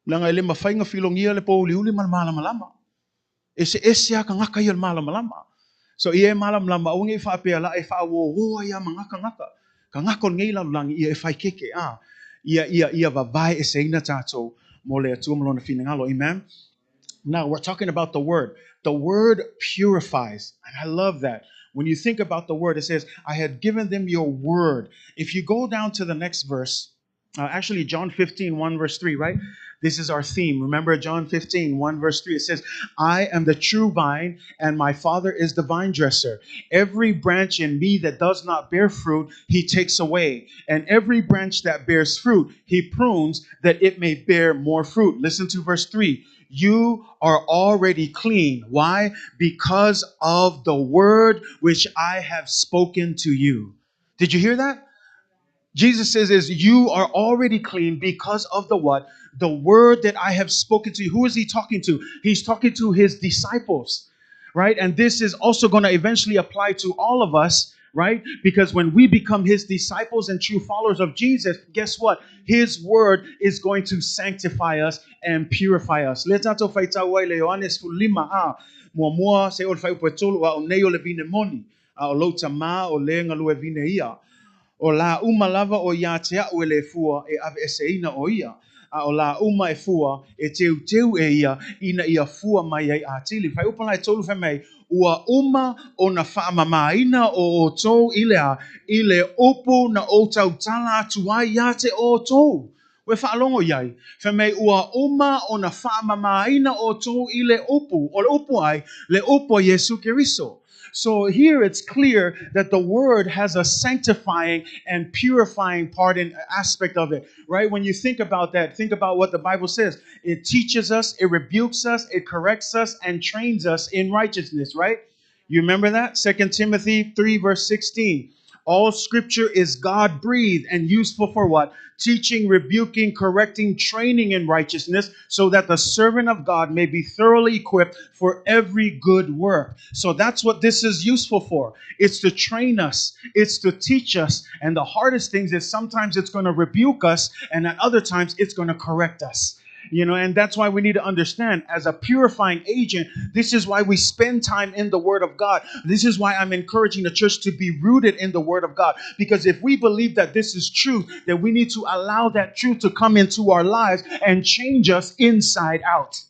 C: Leaga e le mafai ona filogia le pouliuli ma le malamalama. Eseese lava tagata ia i le malamalama. So ia e malamalama, aua ne i faapea la e faauō ai lava ma na tagata. Tagata o lenei lalolagi, ia e faikeke, a. Ia, ia, ia vavae eseina tatou mo le Atua ma Lona finagalo. Amen? Now, we're talking about the Word. The Word purifies. And I love that. When you think about the Word, it says, I had given them your Word. If you go down to the next verse, actually, John 15, 1 verse 3, right? This is our theme. Remember John 15, 1 verse 3. It says, I am the true vine, and my Father is the vine dresser. Every branch in me that does not bear fruit, he takes away. And every branch that bears fruit, he prunes that it may bear more fruit. Listen to verse 3. You are already clean. Why? Because of the word which I have spoken to you. Did you hear that? Jesus says is you are already clean because of the what? The word that I have spoken to you. Who is he talking to? He's talking to his disciples, right? And this is also going to eventually apply to all of us, right? Because when we become his disciples and true followers of Jesus, guess what? His word is going to sanctify us and purify us. Le tatou faitau ai le Ioane 15 a, muamua se o le fuaiupu e tolu, a o nei o le vine moni, a o lou Tamā o le galue vine ia. O lā uma lava o ia te a'u e le fua e aveeseina o ia, a o lā uma e fua, e teuteu e ia, ina ia fua mai ai atili. Fuaiupu la e tolu fai mai, Ua uma ona faamamāina o outou i le a, i le upu na ou tautala atu ai iā te outou. Ua e faalogo i ai, fai mai, ua uma ona faamamāina outou i le upu, o le upu ai, le upu a Iesu Keriso. So here it's clear that the word has a sanctifying and purifying part and aspect of it, right? When you think about that, think about what the Bible says. It teaches us, it rebukes us, it corrects us, and trains us in righteousness, right? You remember that? 2 Timothy 3, verse 16. All scripture is God breathed and useful for what? Teaching, rebuking, correcting, training in righteousness, so that the servant of God may be thoroughly equipped for every good work. So that's what this is useful for. It's to train us, it's to teach us. And the hardest things is sometimes it's going to rebuke us, and at other times it's going to correct us. You know, and that's why we need to understand as a purifying agent, this is why we spend time in the Word of God. This is why I'm encouraging the church to be rooted in the Word of God. Because if we believe that this is truth, then we need to allow that truth to come into our lives and change us inside out.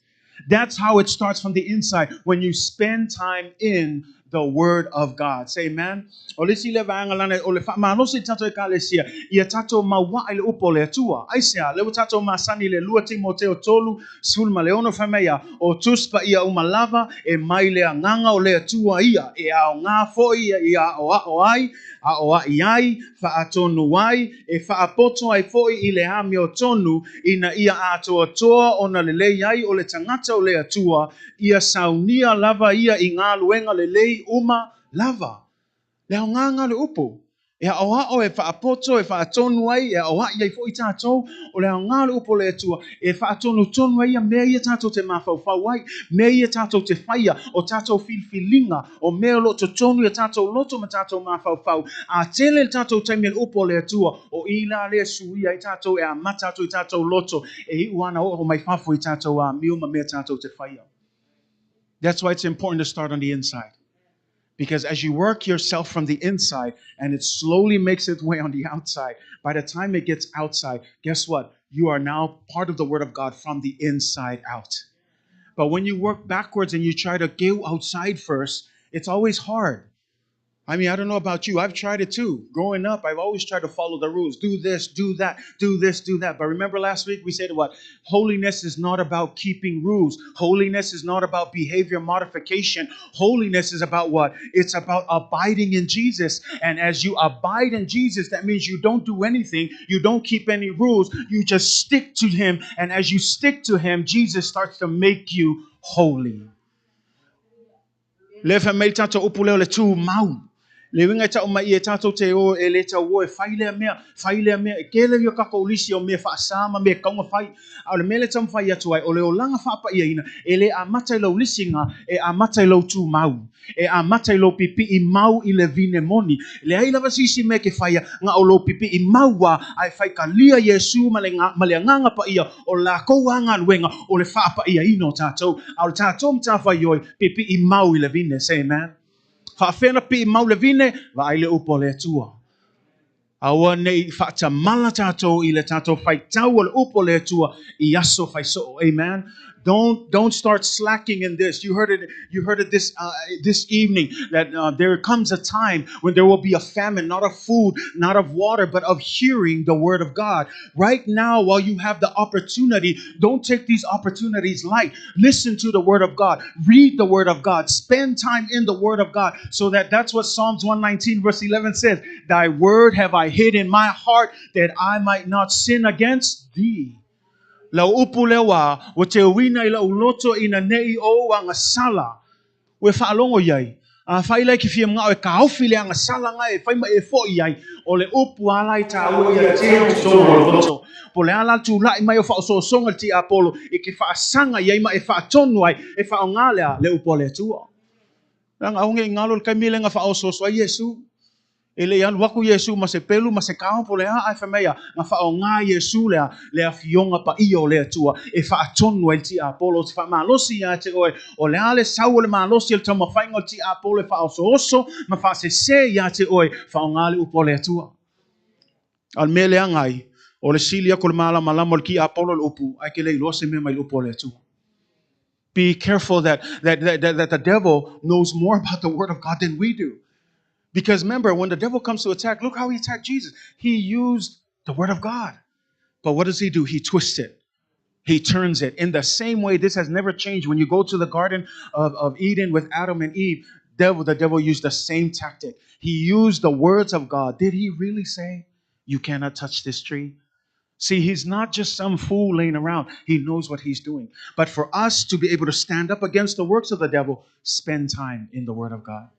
C: That's how it starts from the inside when you spend time in the Word of God. Say amen. O le isi lea vaega lana, o le faamalosi i tatou ekalesia, ia tatou maua'a i le upu o le Atua. Aisea, lea ua tatou masani i le lua Timoteo tolu, sefulu ma le ono, fai mai ia, O Tusi Paia uma lava, e mai le Agaga o le Atua ia, e aoga foi ia i aʻoaʻo ai, aʻoaʻi ai, faatonu ai, e faapoto ai foi i le amiotonu, ina ia atoatoa ona lelei ai o le tagata o le Atua, ia saunia lava ia i galuega lelei uma lava. Le aoga lena o le upu. E aʻoaʻo, e faapoto, e faatonu ai, e aʻoaʻi ai foʻi tatou, o le aoga o le upu o le Atua, e faatonutonu ai ia mea ia tatou te mafaufau ai, mea ia tatou te faia, o tatou filifiliga, o mea o lo o totonu i o tatou loto ma tatou mafaufau. A tele le tatou taimi i le upu o le Atua, o i la lea e suia ai tatou e amata atu i tatou loto, e iu ana oo mai fafo i tatou amio ma mea tatou te faia. That's why it's important to start on the inside. Because as you work yourself from the inside and it slowly makes its way on the outside, by the time it gets outside, guess what? You are now part of the Word of God from the inside out. But when you work backwards and you try to go outside first, it's always hard. I mean, I don't know about you. I've tried it too. Growing up, I've always tried to follow the rules. Do this, do that, do this, do that. But remember last week we said what? Holiness is not about keeping rules. Holiness is not about behavior modification. Holiness is about what? It's about abiding in Jesus. And as you abide in Jesus, that means you don't do anything. You don't keep any rules. You just stick to Him. And as you stick to Him, Jesus starts to make you holy. Lea fai mai le tatou upu lea o le tumau. Le uiga e tau mai ia tatou te o e le tau o e fai lea mea, fai lea mea. E tele ia tatou lisi o mea faasa ma mea e tatau ona fai. A o le mea lea e taumafai atu ai, o le olaga faapaiaina, e le amata i lou lisiga, e amata i lou tumau. E amata i lou pipii mau i le vine moni. Leai lava se isi mea e te faia, na o lou pipii mau lava, a e faitalia Iesu ma le, ma le Agaga Paia, o lakou lava galuega o le faapaiaina o tatou. A o le tatou matafaioi, pipii mau i le vine. Say amen. Faafefea ona pipii mau i le vine? Vaai le upu a le Atua. Aua ne i faatamala tatou i le tatou faitau o le upu a le Atua i aso fai soo. Amen. Don't start slacking in this. You heard it you heard it this this evening that there comes a time when there will be a famine, not of food, not of water, but of hearing the word of God. Right now, while you have the opportunity, don't take these opportunities light. Listen to the word of God. Read the word of God. Spend time in the word of God so that that's what Psalms 119 verse 11 says. Thy word have I hid in my heart that I might not sin against thee. Lau upu lea ua ua teuina i lou loto ina nei ou agasala ua e faalogo i ai. Afai la e ke fia manao e kaofi le agasala nga e fai ma e foʻi ai, o le upu a la i taua ia teu i totonu o le loto. Po o le a la le tulaʻi mai o faaosoosoga i le tiapolo e ke faasaga i ai ma e faatonu ai, e faaaoga lea le upu a le Atua. Leaga aua ne i galo le taimi lea na faaosooso ai Iesu. E le i alu aku Iesu ma se pelu ma se kao po o le a, ae fai mai a, na faaaoga Iesu lea, le Afioga Paia o le Atua, e faatonu ai le tiapolo. Ou te faamalosi ia te oe, o le a le sau o le malosi o le taumafaiga o le tiapolo e faaosooso ma faasese ia te oe, faaaoga le upu a le Atua. A o le mea leaga ai, o le sili aku o le malamalama o le tiapolo i le upu, ae ke le iloa se mea mai le upu a le Atua. Be careful that, that, that, that, that the devil knows more about the word of God than we do. Because remember, when the devil comes to attack, look how he attacked Jesus. He used the word of God. But what does he do? He twists it. He turns it. In the same way, this has never changed. When you go to the Garden of, of Eden with Adam and Eve, devil, the devil used the same tactic. He used the words of God. Did he really say, You cannot touch this tree? See, he's not just some fool laying around. He knows what he's doing. But for us to be able to stand up against the works of the devil, spend time in the Word of God.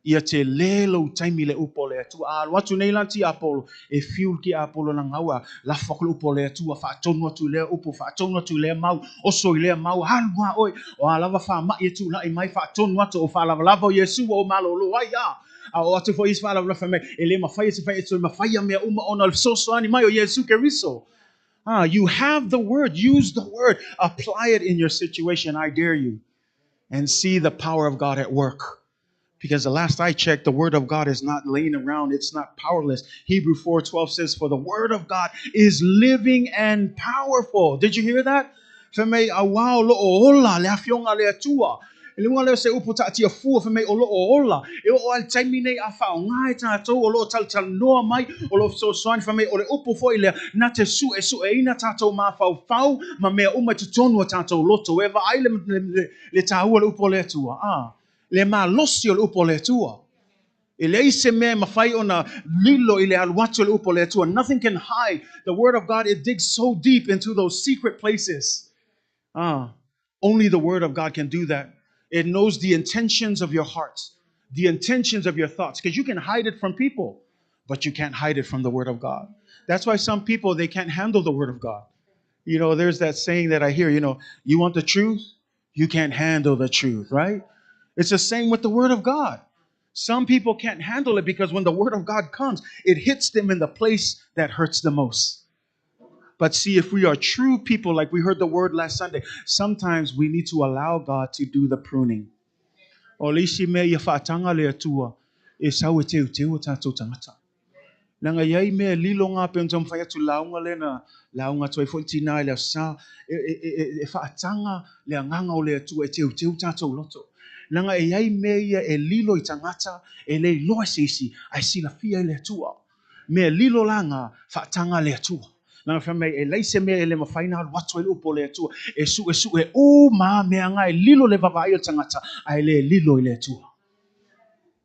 C: Ia tele lou taimi i le upu o le Atua. A alu atu nei la le tiapolo, e fiu le tiapolo na gaua, lafo atu le upu o le Atua, faatonu atu i lea upu, faatonu atu i lea mau, oso i lea mau, alu a oe, o a lava faamaʻi e tulaʻi mai, faatonu atu, o faalavalava o Iesu ua ou malōlō ai, a. A oo atu foi isi faalavelave fai mai, e le mafai e se fai e toe mafai ia mea uma ona o le fesoasoani mai o Iesu Keriso. Ah, you have the word, use the word, apply it in your situation, I dare you, and see the power of God at work. Because the last I checked, the word of God is not laying around, it's not powerless. Hebrew 4:12 says, For the word of God is living and powerful. Did you hear that? Fai mai, auā o loo ola le Afioga a le Atua. I luga lea o se upu taatia fua fai mai o loo ola, e oo lava i le taimi nei a faaaoga e tatou o loo talatalanoa mai, o loo fesoasoani fai mai o le upu foi lea na te suesueina tatou mafaufau ma mea uma i totonu o tatou loto. E vaai le, le, le, le taua o le upu o le Atua, a, le malosi o le upu o le Atua. E leai se mea e mafai ona lilo i le alu atu o le upu o le Atua. Nothing can hide the word of God. It digs so deep into those secret places. Ah, only the word of God can do that. It knows the intentions of your hearts, the intentions of your thoughts, because you can hide it from people. But you can't hide it from the Word of God. That's why some people, they can't handle the Word of God. You know, there's that saying that I hear, you know, you want the truth? You can't handle the truth, right? It's the same with the Word of God. Some people can't handle it because when the Word of God comes, it hits them in the place that hurts the most. But see, if we are true people, like we heard the word last Sunday, sometimes we need to allow God to do the pruning. O le isi mea ia whaatanga le atua, e sau e teuteu o tātou tangata. Leaga e iai mea e lilo ngā pei ona taumafai atu lauga lea na lauga atu ai foi tinā i le Aso Sa, e, e, e, e, e whaatanga le agaga o le Atua e teuteu tātou loto. Leaga e iai mea ia e lilo i tangata, e le iloa e se isi, ae silafia e le Atua. Mea lilo la ngā, whaatanga le Atua. Leaga fai mai, e leai se mea e le mafai ona alu atu ai le upu o le Atua, e suesue uma lava mea ngā e lilo le vaavaai o le tagata, ae le lilo i le Atua.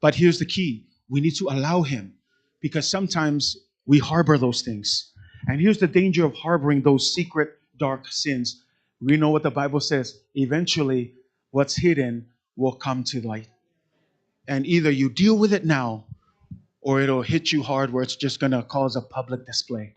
C: But here's the key. We need to allow him, because sometimes we harbor those things. And here's the danger of harboring those secret dark sins. We know what the Bible says. Eventually, what's hidden will come to light. And either you deal with it now, or it'll hit you hard where it's just going to cause a public display.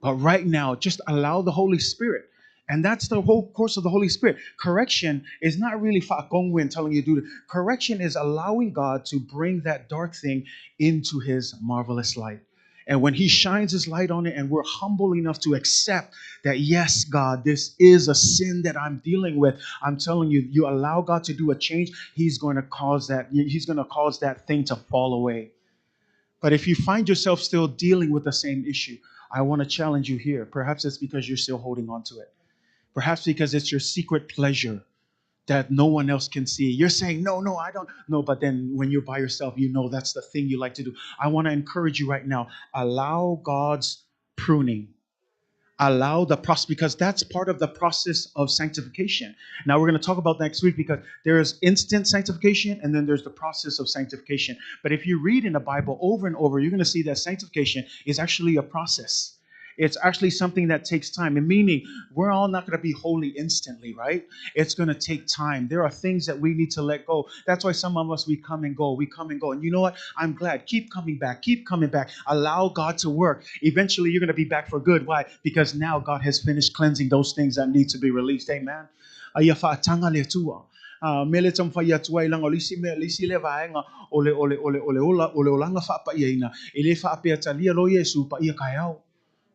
C: But right now, just allow the Holy Spirit. And that's the whole course of the Holy Spirit. Correction is not really fa'akongwe and telling you to do it. Correction is allowing God to bring that dark thing into his marvelous light. And when he shines his light on it and we're humble enough to accept that, yes, God, this is a sin that I'm dealing with. I'm telling you, you allow God to do a change, he's going to cause that, he's going to cause that thing to fall away. But if you find yourself still dealing with the same issue, I want to challenge you here. Perhaps it's because you're still holding on to it. Perhaps because it's your secret pleasure that no one else can see. You're saying, no, no, I don't. No, but then when you're by yourself, you know that's the thing you like to do. I want to encourage you right now. Allow God's pruning. Allow the process, because that's part of the process of sanctification. Now we're going to talk about next week, because there is instant sanctification and then there's the process of sanctification. But if you read in the Bible over and over, you're going to see that sanctification is actually a process. It's actually something that takes time. And meaning, we're all not going to be holy instantly, right? It's going to take time. There are things that we need to let go. That's why some of us, we come and go. We come and go. And you know what? I'm glad. Keep coming back. Keep coming back. Allow God to work. Eventually, you're going to be back for good. Why? Because now God has finished cleansing those things that need to be released. Amen. Aia whaatanga le Atua. Me le taumafai atu ai leaga o le isi mea, le isi lea vaega o le, o le, o le, o le ola, o le olaga faapaiaina, e le faapea talia loa Iesu paia kaeao.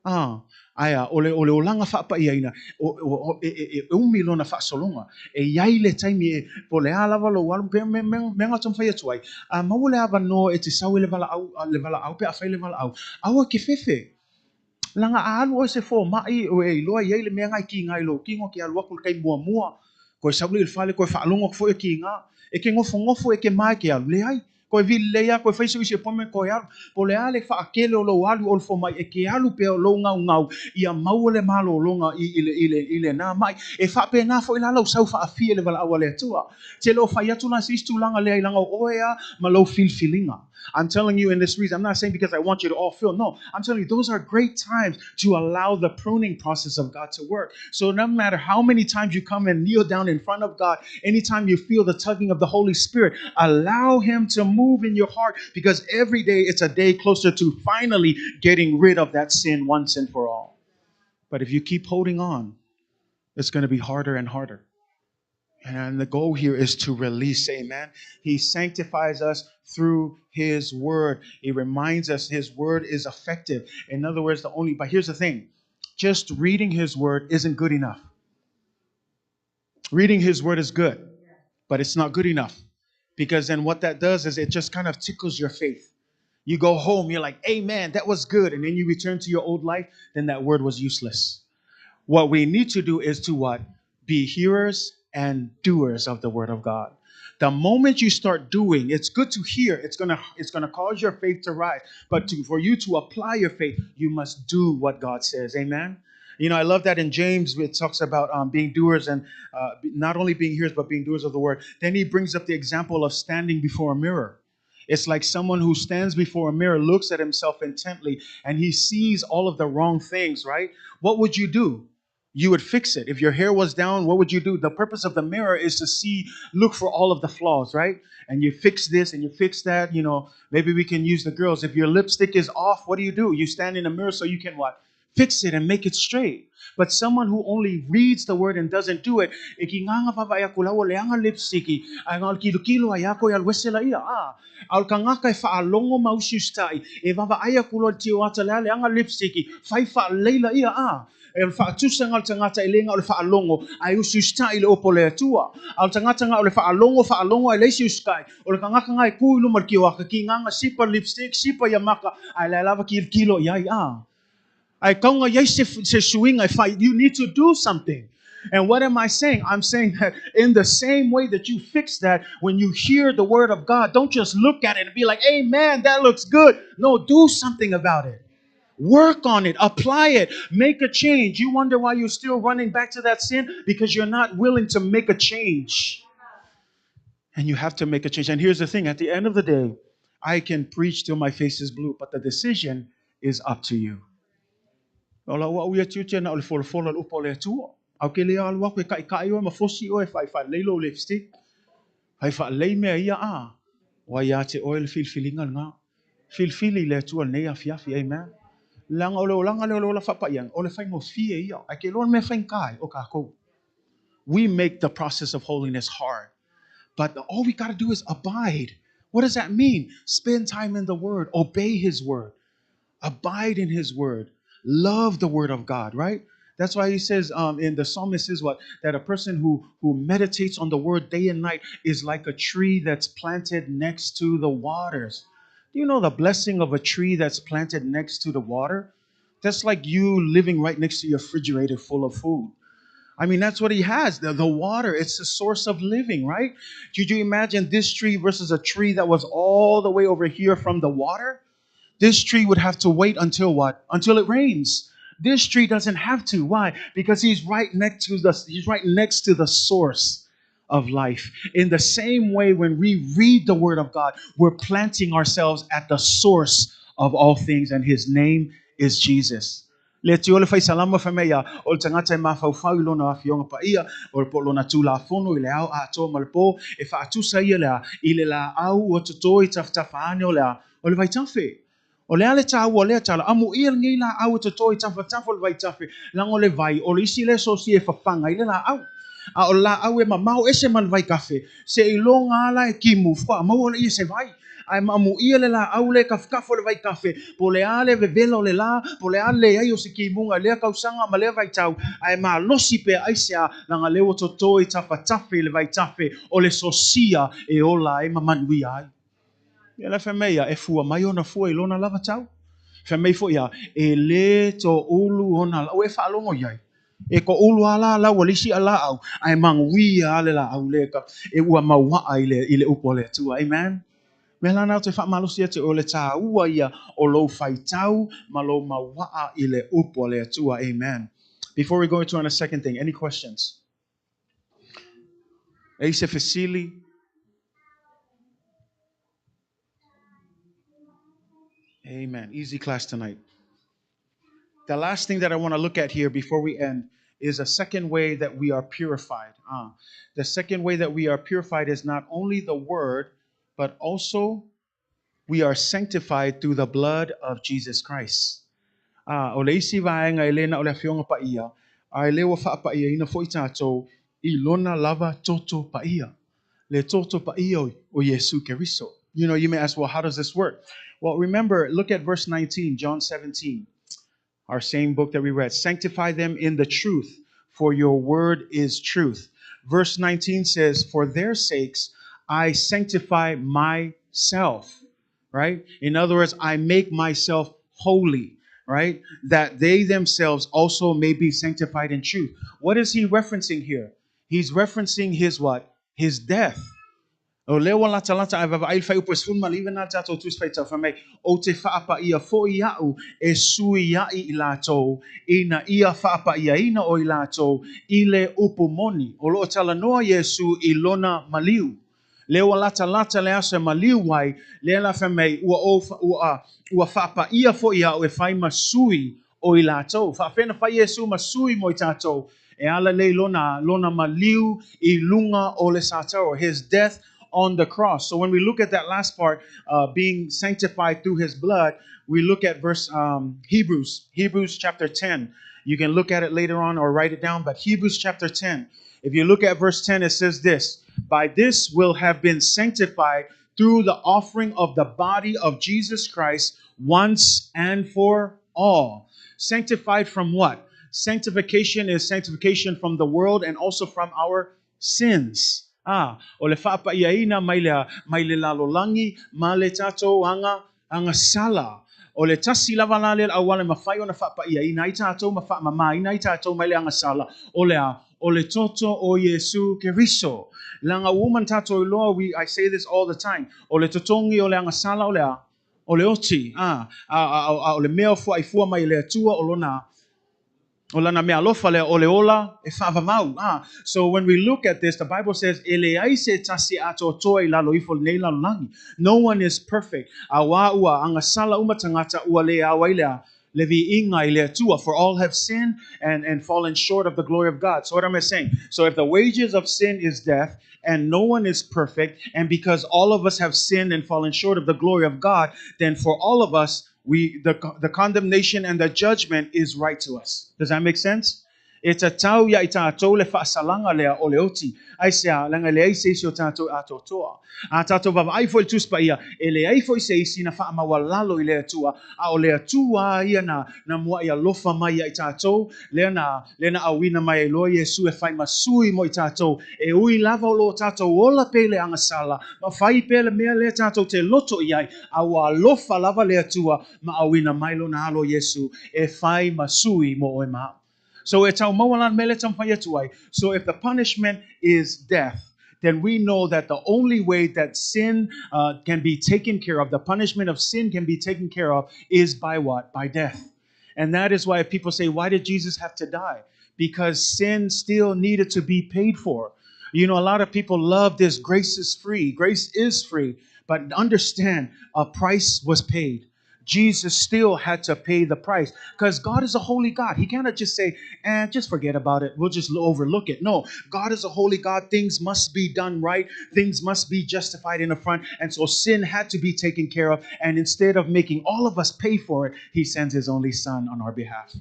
C: Ah, aea, o le, o le olaga faapaiaina, o, o, o, e, e, e umi lona faasologa. E iai le taimi e, po o le a lava lou alu, pe me, me, mea taumafai atu ai, a maua le avanoa e te sau i le valaau, le valaau pe afai le valaau, aua ke fefe. Leaga a alu oe se fomaʻi e iloa i ai le mea ngai kiga i lou kino ke alu aku i le taimi muamua, koe sau lea i le fale koe faalogo atu foi e kiga, e ke nofonofo e ke mae ke alu, leai. Koe vili lelei a koe fai so isi appointment koe alu. Po o le a le faakele o lou alu o le fomaʻi e ke alu pea o lou gaugau ia maua le malologa i i le i le i lenā maʻi. E faapena foi la lou sau faafia i le valaau a le Atua. Te le o fai atu la se isi tulaga lea i laga o oe a ma lou filifiliga. I'm telling you in this reason, I'm not saying because I want you to all feel. No, I'm telling you, those are great times to allow the pruning process of God to work. So no matter how many times you come and kneel down in front of God, anytime you feel the tugging of the Holy Spirit, allow him to move in your heart, because every day it's a day closer to finally getting rid of that sin once and for all. But if you keep holding on, it's going to be harder and harder. And the goal here is to release, amen. He sanctifies us through his word. He reminds us his word is effective. In other words, the only, but here's the thing, just reading his word isn't good enough. Reading his word is good, but it's not good enough, because then what that does is it just kind of tickles your faith. You go home, you're like, amen, that was good. And then you return to your old life, then that word was useless. What we need to do is to what? Be hearers and doers of the word of God. The moment you start doing, it's good to hear. It's gonna cause your faith to rise. But for you to apply your faith, you must do what God says. Amen. You know, I love that in James, it talks about being doers and not only being hearers, but being doers of the word. Then he brings up the example of standing before a mirror. It's like someone who stands before a mirror, looks at himself intently, and he sees all of the wrong things, right? What would you do? You would fix it. If your hair was down, what would you do? The purpose of the mirror is to see, look for all of the flaws, right? And you fix this and you fix that. You know, maybe we can use the girls. If your lipstick is off, what do? You stand in the mirror so you can what? Fix it and make it straight. But someone who only reads the word and doesn't do it, e ki nganga whawai aku lau o leanga lipstick, ai ngā kilo kilo ai ako i al wesela ia. Ah, ao ka ngaka e whaalongo mausiustai, e wawa ai aku loa tio ata lea leanga lipstick, whai wha leila ia. Ah, e o le faatusaga o le tagata e lē gā o le faalogo ae usiusitai i le opo le Atua. A o le tagata gā o le faalogo faalogo ae leai se usitai, o le tagata gā e kū i luma o le kioaka, kigaga sipa lipstick, sipa ia maka, ae lae lava kilokilo i ai a. Ae kauga i ai se, se suiga e fai. You need to do something. And what am I saying? I'm saying that in the same way that you fix that when you hear the word of God, don't just look at it and be like, amen, that looks good. No, do something about it. Work on it, apply it, make a change. You wonder why you're still running back to that sin? Because you're not willing to make a change. And you have to make a change. And here's the thing, at the end of the day, I can preach till my face is blue, but the decision is up to you. O lau au ia tiute na o le folafola le upa o le Atua. Au ke le alu aku e kaʻikaʻi oe ma fosi oe whai whai leilo lipstick. Whai wha lei mea ia a. Wai ia te oe le filifiliga lena. Filifili i le Atua lenei afiafi. Amen. Leaga o le olaga lea o le ola faapaiaga, o le faigofie ia. Ae ke iloa le mea faigata ai o kākou. We make the process of holiness hard. But all we got to do is abide. What does that mean? Spend time in the Word. Obey His Word. Abide in His Word. Love the Word of God, right? That's why he says in the psalmist says what? That a person who meditates on the Word day and night is like a tree that's planted next to the waters. Do you know the blessing of a tree that's planted next to the water? That's like you living right next to your refrigerator full of food. I mean, that's what he has, the water. It's the source of living, right? Could you imagine this tree versus a tree that was all the way over here from the water? This tree would have to wait until what? Until it rains. This tree doesn't have to. Why? Because he's right next to the source of life. In the same way, when we read the Word of God, we're planting ourselves at the source of all things, and His name is Jesus. Le te ole whai salama wha mea, o le tangata e mawhauwhau i lona afioga paia, o le po lona tūlafono i le ao atoa ma le pō, e whaatusa ia lea, i le la au ua toto i tawhatafa ane o lea, o le vaitafe. O le ale tāua lea tala, amu ia ngei la au e toto i tawhatafa o le vaitafe, langa o le vai, o le isi le sosi e whawhanga i le la au. A o la au e mamao ese ma le vaikafe, se i longa ala e kimu, wha mau ole ia se vai. Ai maamu ia le la au le kafkafo le vaikafe, po le ale vevela o le la, po le ale ai o se kimunga, lea kausanga ma lea vaitau, ai ma losi pe aisea, langa leo toto i tawhatafe le vaitafe, o le sosia e ola e mamanuia ai. Ia le whamea e fua mai ona fua i lona lava tau. Whamei fo ia, e le tō ulu ona, o e whaalongo iai. E ko ulu ala lau alisi ala au, ai manguia ale la au leka, e ua mauaa i le upo le Atua. Amen. Me lana te whaamalosi ate o le tāua ia o lou whaitau ma lou mauaa i le upo le Atua. Amen. Before we go into our second thing, any questions? E se fesili? Amen. Easy class tonight. The last thing that I want to look at here before we end is a second way that we are purified. The second way that we are purified is not only the word, but also we are sanctified through the blood of Jesus Christ. O le isi vaenga e lena o le afioga paia, a e leo whaapaia ina fo i tātou, i lona lava toto paia. Le toto paia o Yesu Keriso. You know, you may ask, well, how does this work? Well, remember, look at verse 19, John 17, our same book that we read. Sanctify them in the truth, for your word is truth. Verse 19 says, for their sakes, I sanctify myself, right? In other words, I make myself holy, right? That they themselves also may be sanctified in truth. What is he referencing here? He's referencing his what? His death. O leo lata lata ai vava ai whai upo e maliwa nā tātou tuis whai tau whamei o te whaapa ia fo i au e sui ai i lātou ina ia whaapa ia ina o i lātou i le upo moni. O loo tala noa Yesu i lona maliu. Leo lata lata le asa maliu ai lea la whamei ua whaapa ia fo i au e whai masui o i latou. Faapefea ona fai Iesu ma sui mo i tatou e ala lea i lona, lona maliu i luga o le sataro, his death on the cross. So when we look at that last part, being sanctified through his blood, we look at verse Hebrews, Hebrews chapter 10. You can look at it later on or write it down, but Hebrews chapter 10. If you look at verse 10, it says this: By this will have been sanctified through the offering of the body of Jesus Christ once and for all. Sanctified from what? Sanctification is sanctification from the world and also from our sins. Ah, o le faapaiaina mai le, mai le lalolagi ma le tatou aga, agasala. O le tasi lava la lea auala e mafai ona faapaiaina ai tatou ma faamamaina ai tatou mai le agasala. O le a, o le toto o Iesu Keriso. Leaga ua uma ona tatou iloa, we, I say this all the time, o le totogi o le agasala o le a, o le oti, a, a, a, a, o le mea o fuaifua mai e le Atua o lona, o lana mea alofa lea o le ola e faavavau. Ah, so when we look at this, the Bible says, e leai se tasi atoatoa i lalo ifo o lenei lalolagi. No one is perfect. Auā ua agasala uma tagata ua le ao ai le a, le viiga i le Atua. For all have sinned and fallen short of the glory of God. So what am I saying? So if the wages of sin is death, and no one is perfect, and because all of us have sinned and fallen short of the glory of God, then for all of us, the condemnation and the judgment is right to us. Does that make sense? E tatau ia i tatou le faasalaga lea o le oti. Aisea? Leaga e leai se isi o tatou e atoatoa. A tatou vaavaai foi i le Tusi Paia, e leai foi se isi na faamaualalo i le Atua, a o le Atua ia na, na muai alofa mai ia i tatou, lea na, lea na auina mai ai loa Iesu e fai ma sui mo i tatou, e ui lava o lo o tatou ola pea i le agasala, ma fai pea le mea lea tatou te loto i ai, a ua alofa lava le Atua ma auina mai lona Alo Iesu e fai ma sui mo oe ma au. So e tau maua la le mea lea e taumafai atu ai. So if the punishment is death, then we know that the only way that sin can be taken care of, the punishment of sin can be taken care of, is by what? By death. And that is why people say, why did Jesus have to die? Because sin still needed to be paid for. You know, a lot of people love this grace is free. Grace is free. But understand, a price was paid. Jesus still had to pay the price because God is a holy God. He cannot just say, just forget about it. We'll just overlook it. No, God is a holy God. Things must be done right. Things must be justified in the front. And so sin had to be taken care of. And instead of making all of us pay for it, he sends his only son on our behalf.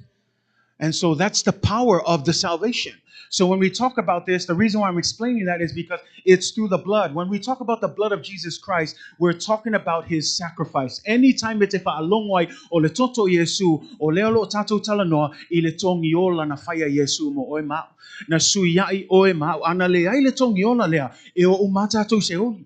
C: And so that's the power of the salvation. So when we talk about this, the reason why I'm explaining that is because it's through the blood. When we talk about the blood of Jesus Christ, we're talking about his sacrifice. Anytime e te faalogo ai o le toto o Iesu, o lea o lo o tatou talanoa i le togiola na faia e Iesu mo oe ma au. Na suiai oe ma au. A na leai le togiola lea, e o uma lava tatou i Seoli.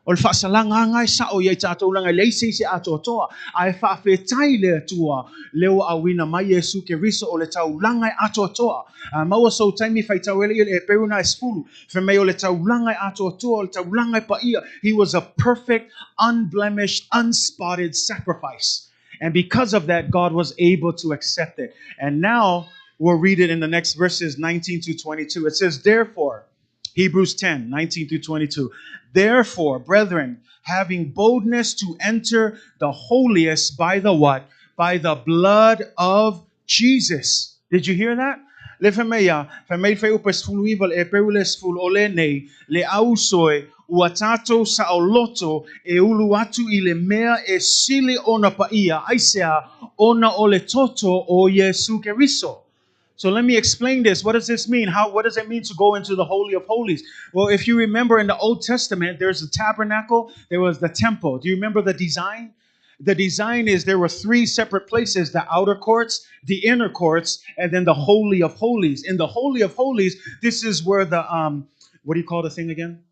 C: O le faasalaga lava e sao ia i tatou leaga e leai se isi e atoatoa, a e faafetai i le Atua lea ua auina mai Iesu Keriso o le taulaga e atoatoa. A maua sou taimi faitau ele i le Heperu na e 10, fai mai o le taulaga e atoatoa, o le taulaga e paia. He was a perfect, unblemished, unspotted sacrifice. And because of that, God was able to accept it. And now we'll read it in the next verses 19 to 22. It says, Therefore, Hebrews 10, 19 through 22. Therefore, brethren, having boldness to enter the holiest by the what? By the blood of Jesus. Did you hear that? Le fai mai ia, fai mai le fuaiupu e 19 le Heperu le 10, o lenei, le auso e, ua tatou saoloto e ulu atu i le mea e sili ona paia, aisea, ona o le toto o Iesu Keriso. So let me explain this. What does this mean? What does it mean to go into the Holy of Holies? Well, if you remember in the Old Testament, there's a tabernacle, there was the temple. Do you remember the design? The design is there were three separate places: the outer courts, the inner courts, and then the Holy of Holies. In the Holy of Holies, this is where the what do you call the thing again?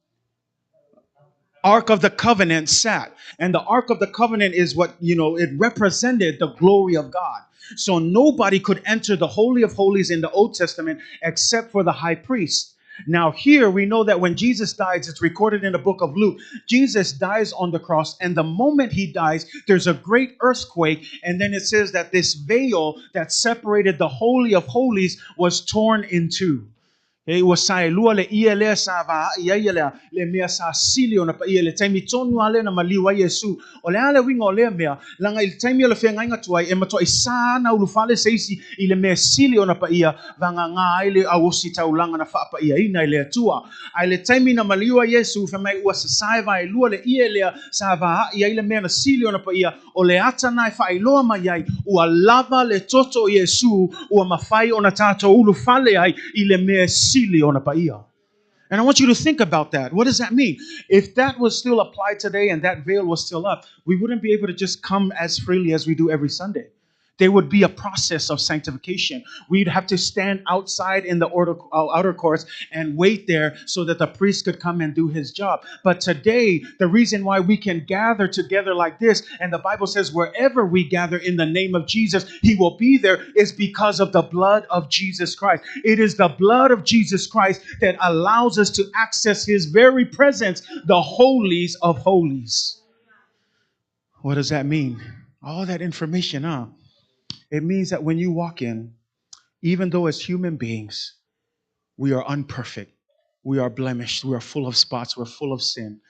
C: Ark of the Covenant sat. And the Ark of the Covenant is what, it represented the glory of God. So nobody could enter the Holy of Holies in the Old Testament except for the high priest. Now here we know that when Jesus dies, it's recorded in the book of Luke, Jesus dies on the cross, and the moment he dies, there's a great earthquake, and then it says that this veil that separated the Holy of Holies was torn in two. E ua saelua le ie lea sa vaai ai le, le mea sa sili ona paia le taimi tonu lava lea na maliu ai Iesu. O le a le uiga o lea mea, leaga i le taimi o le feagaiga tuai, e matuai sa na ulufale se isi i le mea sili ona paia, vagana ai le au ositaulaga na faapaiaina e le Atua. Ae le taimi na maliu ai Iesu, fai mai ua sasae vaelua le ie lea sa vaai ai le mea na sili ona paia, o le ata na e faailoa mai ai, ua lava le toto o Iesu, ua mafai ona tatou ulufale ai i le mea sili ona paia. And I want you to think about that. What does that mean? If that was still applied today and that veil was still up, we wouldn't be able to just come as freely as we do every Sunday. There would be a process of sanctification. We'd have to stand outside in the outer courts and wait there so that the priest could come and do his job. But today, the reason why we can gather together like this, and the Bible says wherever we gather in the name of Jesus, he will be there, is because of the blood of Jesus Christ. It is the blood of Jesus Christ that allows us to access his very presence, the holies of holies. What does that mean? All that information, huh? It means that when you walk in, even though as human beings, we are unperfect, we are blemished, we are full of spots, we're full of sin.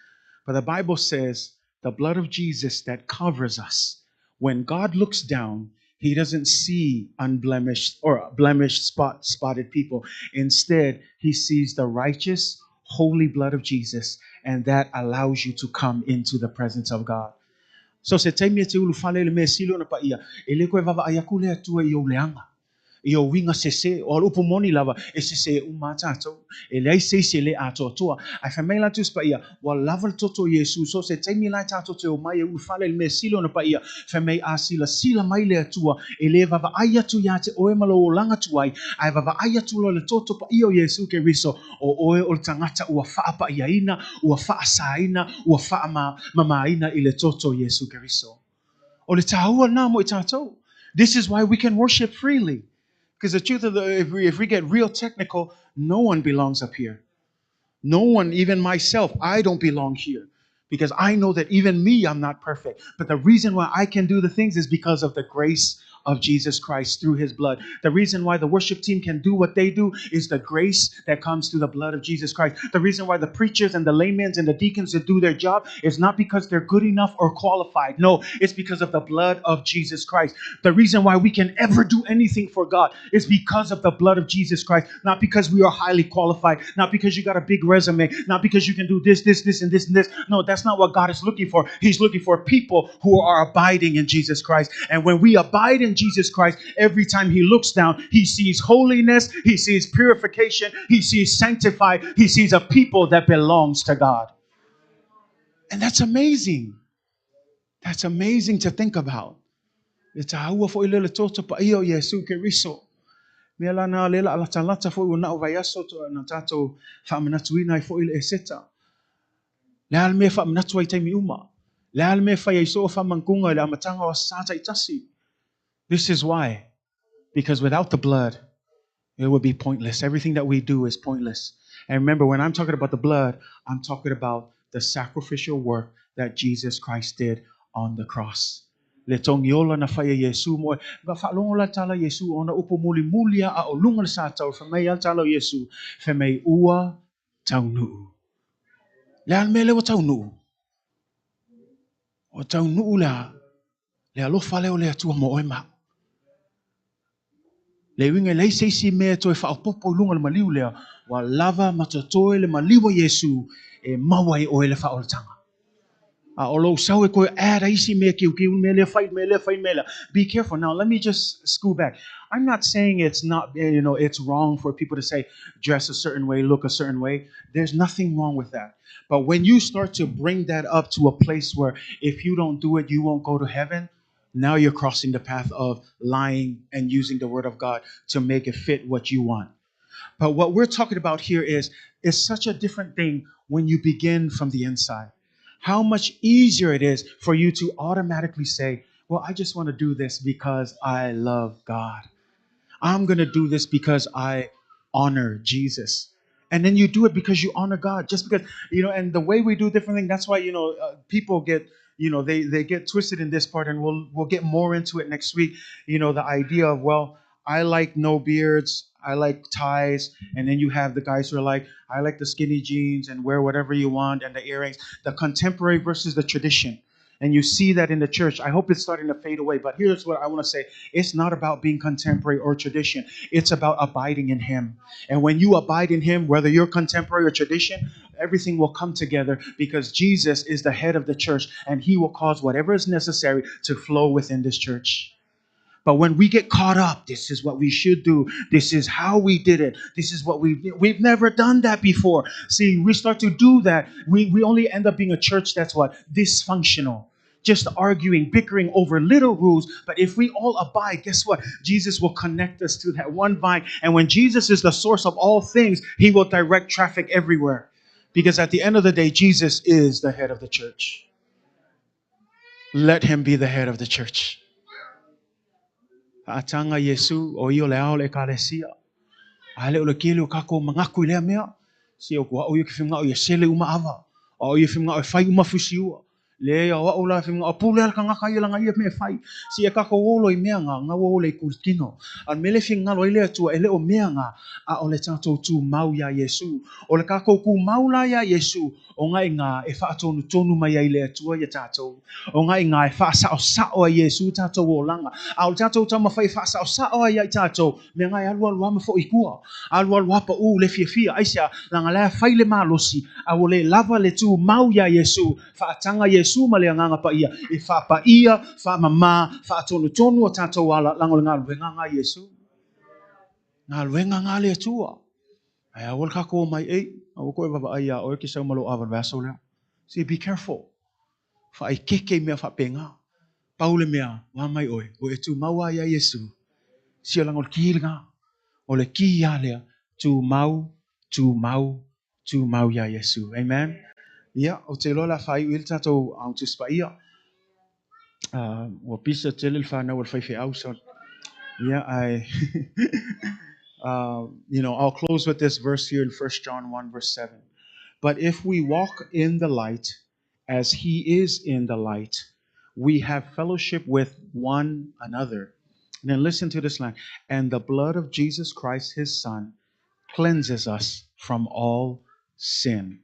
C: But the Bible says the blood of Jesus that covers us, when God looks down, he doesn't see unblemished or blemished, spotted people. Instead, he sees the righteous, holy blood of Jesus, and that allows you to come into the presence of God. So se taimi e te ulufale le mea sili ona paia, e le koe vaavaai atu le Atua i ou leaga, i ou uiga sese, o le upu moni lava, e sese uma lava tatou. E leai se isi e le atoatoa. Ae fai mai la Tusi Paia, ua lava le toto o Iesu, so se taimi la e tatou te omai e ulufale le mea sili ona paia, fai mai a silasila mai le Atua, e le vaavaai atu ia te oe ma lou olaga tuai, ae vaavaai atu loa le toto paia o Iesu Keriso, o oe o le tagata ua faapaiaina, ua faasaina, ua faamamaina i le toto o Iesu Keriso. O le taua lena mo i tatou. This is why we can worship freely. Because the truth of the, if we get real technical, no one belongs up here. No one, even myself, I don't belong here. Because I know that even me, I'm not perfect. But the reason why I can do the things is because of the grace of Jesus Christ through his blood. The reason why the worship team can do what they do is the grace that comes through the blood of Jesus Christ. The reason why the preachers and the laymen and the deacons that do their job is not because they're good enough or qualified. No, it's because of the blood of Jesus Christ. The reason why we can ever do anything for God is because of the blood of Jesus Christ, not because we are highly qualified, not because you got a big resume, not because you can do this, this, this, and this, and this. No, that's not what God is looking for. He's looking for people who are abiding in Jesus Christ. And when we abide in Jesus Christ, every time he looks down, he sees holiness, he sees purification, he sees sanctified, he sees a people that belongs to God. And that's amazing. That's amazing to think about. E taua foi le le toto paia o Iesu Keriso. Mea la nā le la latalata foi o nao vaiaso to na tātou whaamanatuina ai foi le Eseta. Le a le mea whaamanatu ai taimi uma. Le a le mea whai ai so whamankunga i le amatanga o sa taitasi. This is why. Because without the blood, it would be pointless. Everything that we do is pointless. And remember, when I'm talking about the blood, I'm talking about the sacrificial work that Jesus Christ did on the cross. Le togiola na fai e Iesu mo e. Ma faalogo la tala Iesu ona upu mulimuli a o luga le sa tau fai mai a tala o Iesu fai mai ua taunuu. Le a le mea lea ua taunuu? Ua taunuu le a? Le alofa lea o le Atua mo oe ma au. Le uiga e leai se isi mea e toe faaopoopo i luga o le maliu lea, ua lava ma totoe le maliu a Iesu e maua ai oe le faaolataga. A o lou sau e toe add ai isi mea kiukiu, mea lea fai, mea lea fai, mea lea. Be careful. Now, let me just scoot back. I'm not saying it's not, it's wrong for people to say dress a certain way, look a certain way. There's nothing wrong with that. But when you start to bring that up to a place where if you don't do it, you won't go to heaven, now you're crossing the path of lying and using the word of God to make it fit what you want. But what we're talking about here is it's such a different thing when you begin from the inside. How much easier it is for you to automatically say, well, I just want to do this because I love God. I'm going to do this because I honor Jesus. And then you do it because you honor God, just because, and the way we do different things, that's why, people get, they get twisted in this part, and we'll get more into it next week. The idea of, well, I like no beards. I like ties. And then you have the guys who are like, I like the skinny jeans and wear whatever you want and the earrings. The contemporary versus the tradition. And you see that in the church. I hope it's starting to fade away. But here's what I want to say. It's not about being contemporary or tradition. It's about abiding in Him. And when you abide in Him, whether you're contemporary or tradition, everything will come together because Jesus is the head of the church and He will cause whatever is necessary to flow within this church. But when we get caught up, this is what we should do. This is how we did it. This is what we've never done that before. See, we start to do that. We only end up being a church that's what? Dysfunctional. Just arguing, bickering over little rules. But if we all abide, guess what? Jesus will connect us to that one vine. And when Jesus is the source of all things, He will direct traffic everywhere. Because at the end of the day, Jesus is the head of the church. Let Him be the head of the church. Atanga Yesu o io le ao le ekalesia. A le o le kele o kako mangaku i lea mea. Si o kua o ia ki whimngao ia sele uma ava. O ia whimngao e whai uma fusiua. Le ia o au la whimngao pule ala kangaka ia langa ia mea whai. Si e kako olo i mea ngā, ngā o le kulkino. A mele whingalo i lea tua e le o mea ngā a o le tātou tū mau ia Yesu. O le kako ku mau la ia Yesu. O ngai ngā e whaatonu tonu mai ai le atua ia tātou. O ngai ngā e whaasao sao a Yesu tātou o langa. A o tātou tama whai whaasao sao ai ai tātou. Me ngai alu alu ama fo i kua. Alu alu apa u le fia fia. Aisia langa lea whai le malosi. A o le lava le tū mau ia Yesu. Whaatanga Yesu ma le anganga pa ia. E whaapa ia, whaamama, whaatonu tonu o tātou ala. Langa o le ngā luenga ngā Yesu. Ngā luenga ngā le atua. Ai a wal kako mai e, a wako e wawa ai a oe ki sau malo awan vaso lea. See, be careful. Wha ai keke mea wha penga. Paule mea, wā mai oe, o e tū maua ia Yesu. Si o langa o le ki ngā. O le ki ia lea, tū mau, tū mau, tū mau ia Yesu. Amen. Ia, o te lola whai uil tātou au te spa ia. Ua pisa tele le whanau o le whai wheau, so yeah, I I'll close with this verse here in 1 John 1, verse 7. But if we walk in the light, as He is in the light, we have fellowship with one another. And then listen to this line. And the blood of Jesus Christ, His Son, cleanses us from all sin.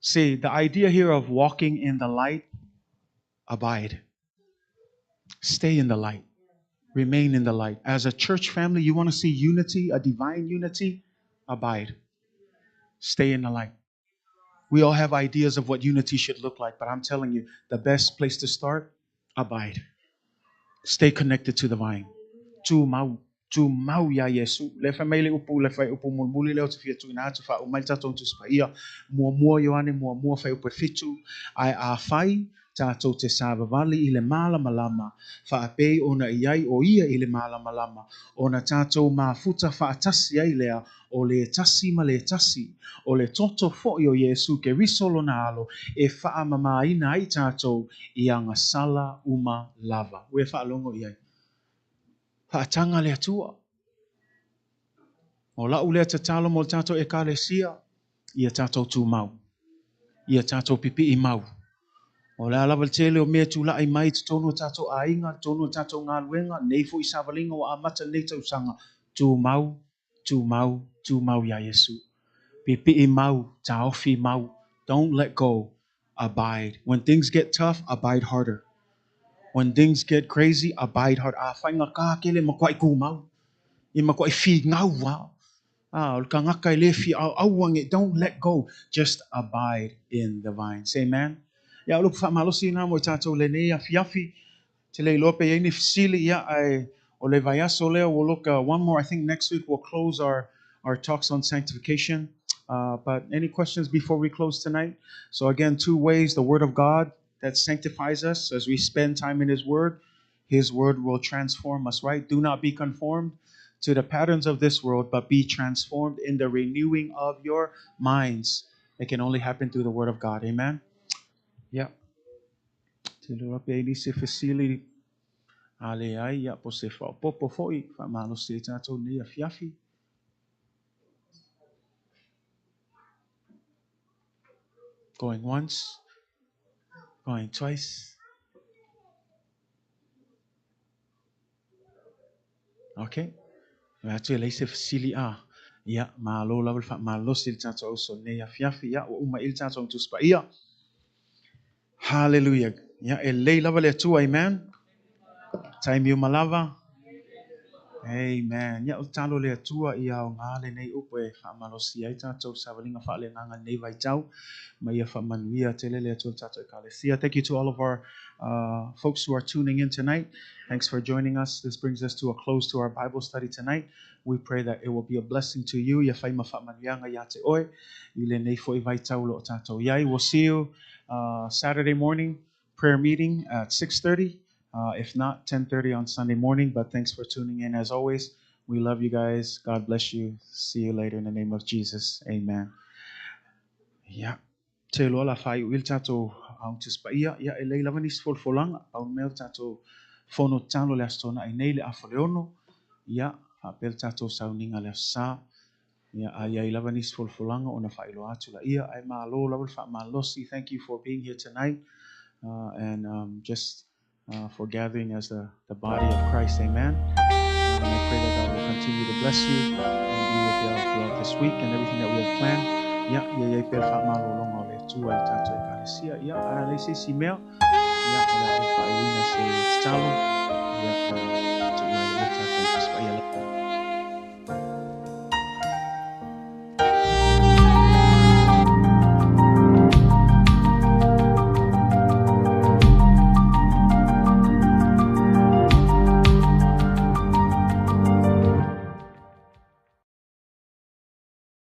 C: See, the idea here of walking in the light, abide. Stay in the light. Remain in the light. As a church family, you want to see unity, a divine unity? Abide. Stay in the light. We all have ideas of what unity should look like, but I'm telling you, the best place to start, abide. Stay connected to the vine. Tu mau, tu mau ia Yesu. Le whai mai le upu, le whai upu mulmuli leo te whia tuina atu wha umai tātou tu spa ia. Mua mua Ioane, mua mua whai upu e fitu. Ai a whai, tātou te sāvavali i le mālamalama. Whaapei ona i ai o ia i le mālamalama. Ona tātou mafuta whaatasi ai lea o le tasi ma le tasi. O le toto foi o Yesu ke riso lona alo e whaamamaina ai tātou i anga sala uma lava. Ue whaalongo i ai. Whaatanga le atua. O lau lea tatalo mo le tātou e kalesia, ia tātou tū mau. Ia tātou pipi i mau. O le alawa le tele o mea tūlai mai te tonu o tātou āinga, tonu o tātou ngā luenga, nei fo i savalinga o amata nei tausanga. Tū mau, tū mau, tū mau ia Yesu. Pipi i mau, tāofi mau. Don't let go. Abide. When things get tough, abide harder. When things get crazy, abide hard. A whainga kā kele ma kwa i kū mau. I ma kwa i whii ngau wā. O le kangaka i le whii au auange. Don't let go. Just abide in the vine. Say amen. Ia o lupu whaamalosi nā mo i tātou le nei afi afi. Te lei lope ia ni fisili ia ai o le vaiaso lea. We'll look one more. I think next week we'll close our talks on sanctification. But any questions before we close tonight? So again, two ways, the Word of God that sanctifies us as we spend time in His Word. His Word will transform us, right? Do not be conformed to the patterns of this world, but be transformed in the renewing of your minds. It can only happen through the Word of God. Amen? Yeah. Te lua pe ni se fesili a le ai ia po se whaopopo foi, whaamalo se tātou nei a fiafi. Going once, going twice. Okay. Vaai atu e leai se fesili a. Ia, malo lava le faamalosi i le tatou auso i lenei afiafi. Ia, ua uma i le tatou Tusi Paia. Hallelujah. Ia, e lelei lava le Atua, amen. Taimi uma lava. Amen. Ia, o le tatalo i le Atua ia aoga lenei upu e faamalosia ai tatou savaliga faaleagaga i lenei vaitau, ma ia faamanuia tele le Atua i le tatou Ekalesia. Thank you to all of our folks who are tuning in tonight. Thanks for joining us. This brings us to a close to our Bible study tonight. We pray that it will be a blessing to you. Ia fai ma faamanuiaga ia te oe i lenei foi vaitau o lo o tatou i ai. We'll see you Saturday morning prayer meeting at 6:30. If not, 10:30 on Sunday morning. But thanks for tuning in as always. We love you guys. God bless you. See you later in the name of Jesus. Amen. Yeah. Te loa la faaiu i le tatou Aoga Tusi Paia, ia e lelei lava nisi folafolaga, pau le mea o le tatou fono tatalo i le Aso Toonai nei le afa o le 6, ia faapea le tatou sauniga i le Aso Sa, ia a i ai lava nisi folafolaga ona faailoa atu laia, ae malo lava le faamalosi. Thank you for being here tonight and just for gathering as the body of Christ. Amen. And I pray that God will continue to bless you and be with you all throughout this week and everything that we have planned. Ia, ia i ai pea le faamalologa o le Atua i le tatou Ekalesia. Ia, a leai se isi mea, ia, o le a ou faaiuina se tatalo. Ia,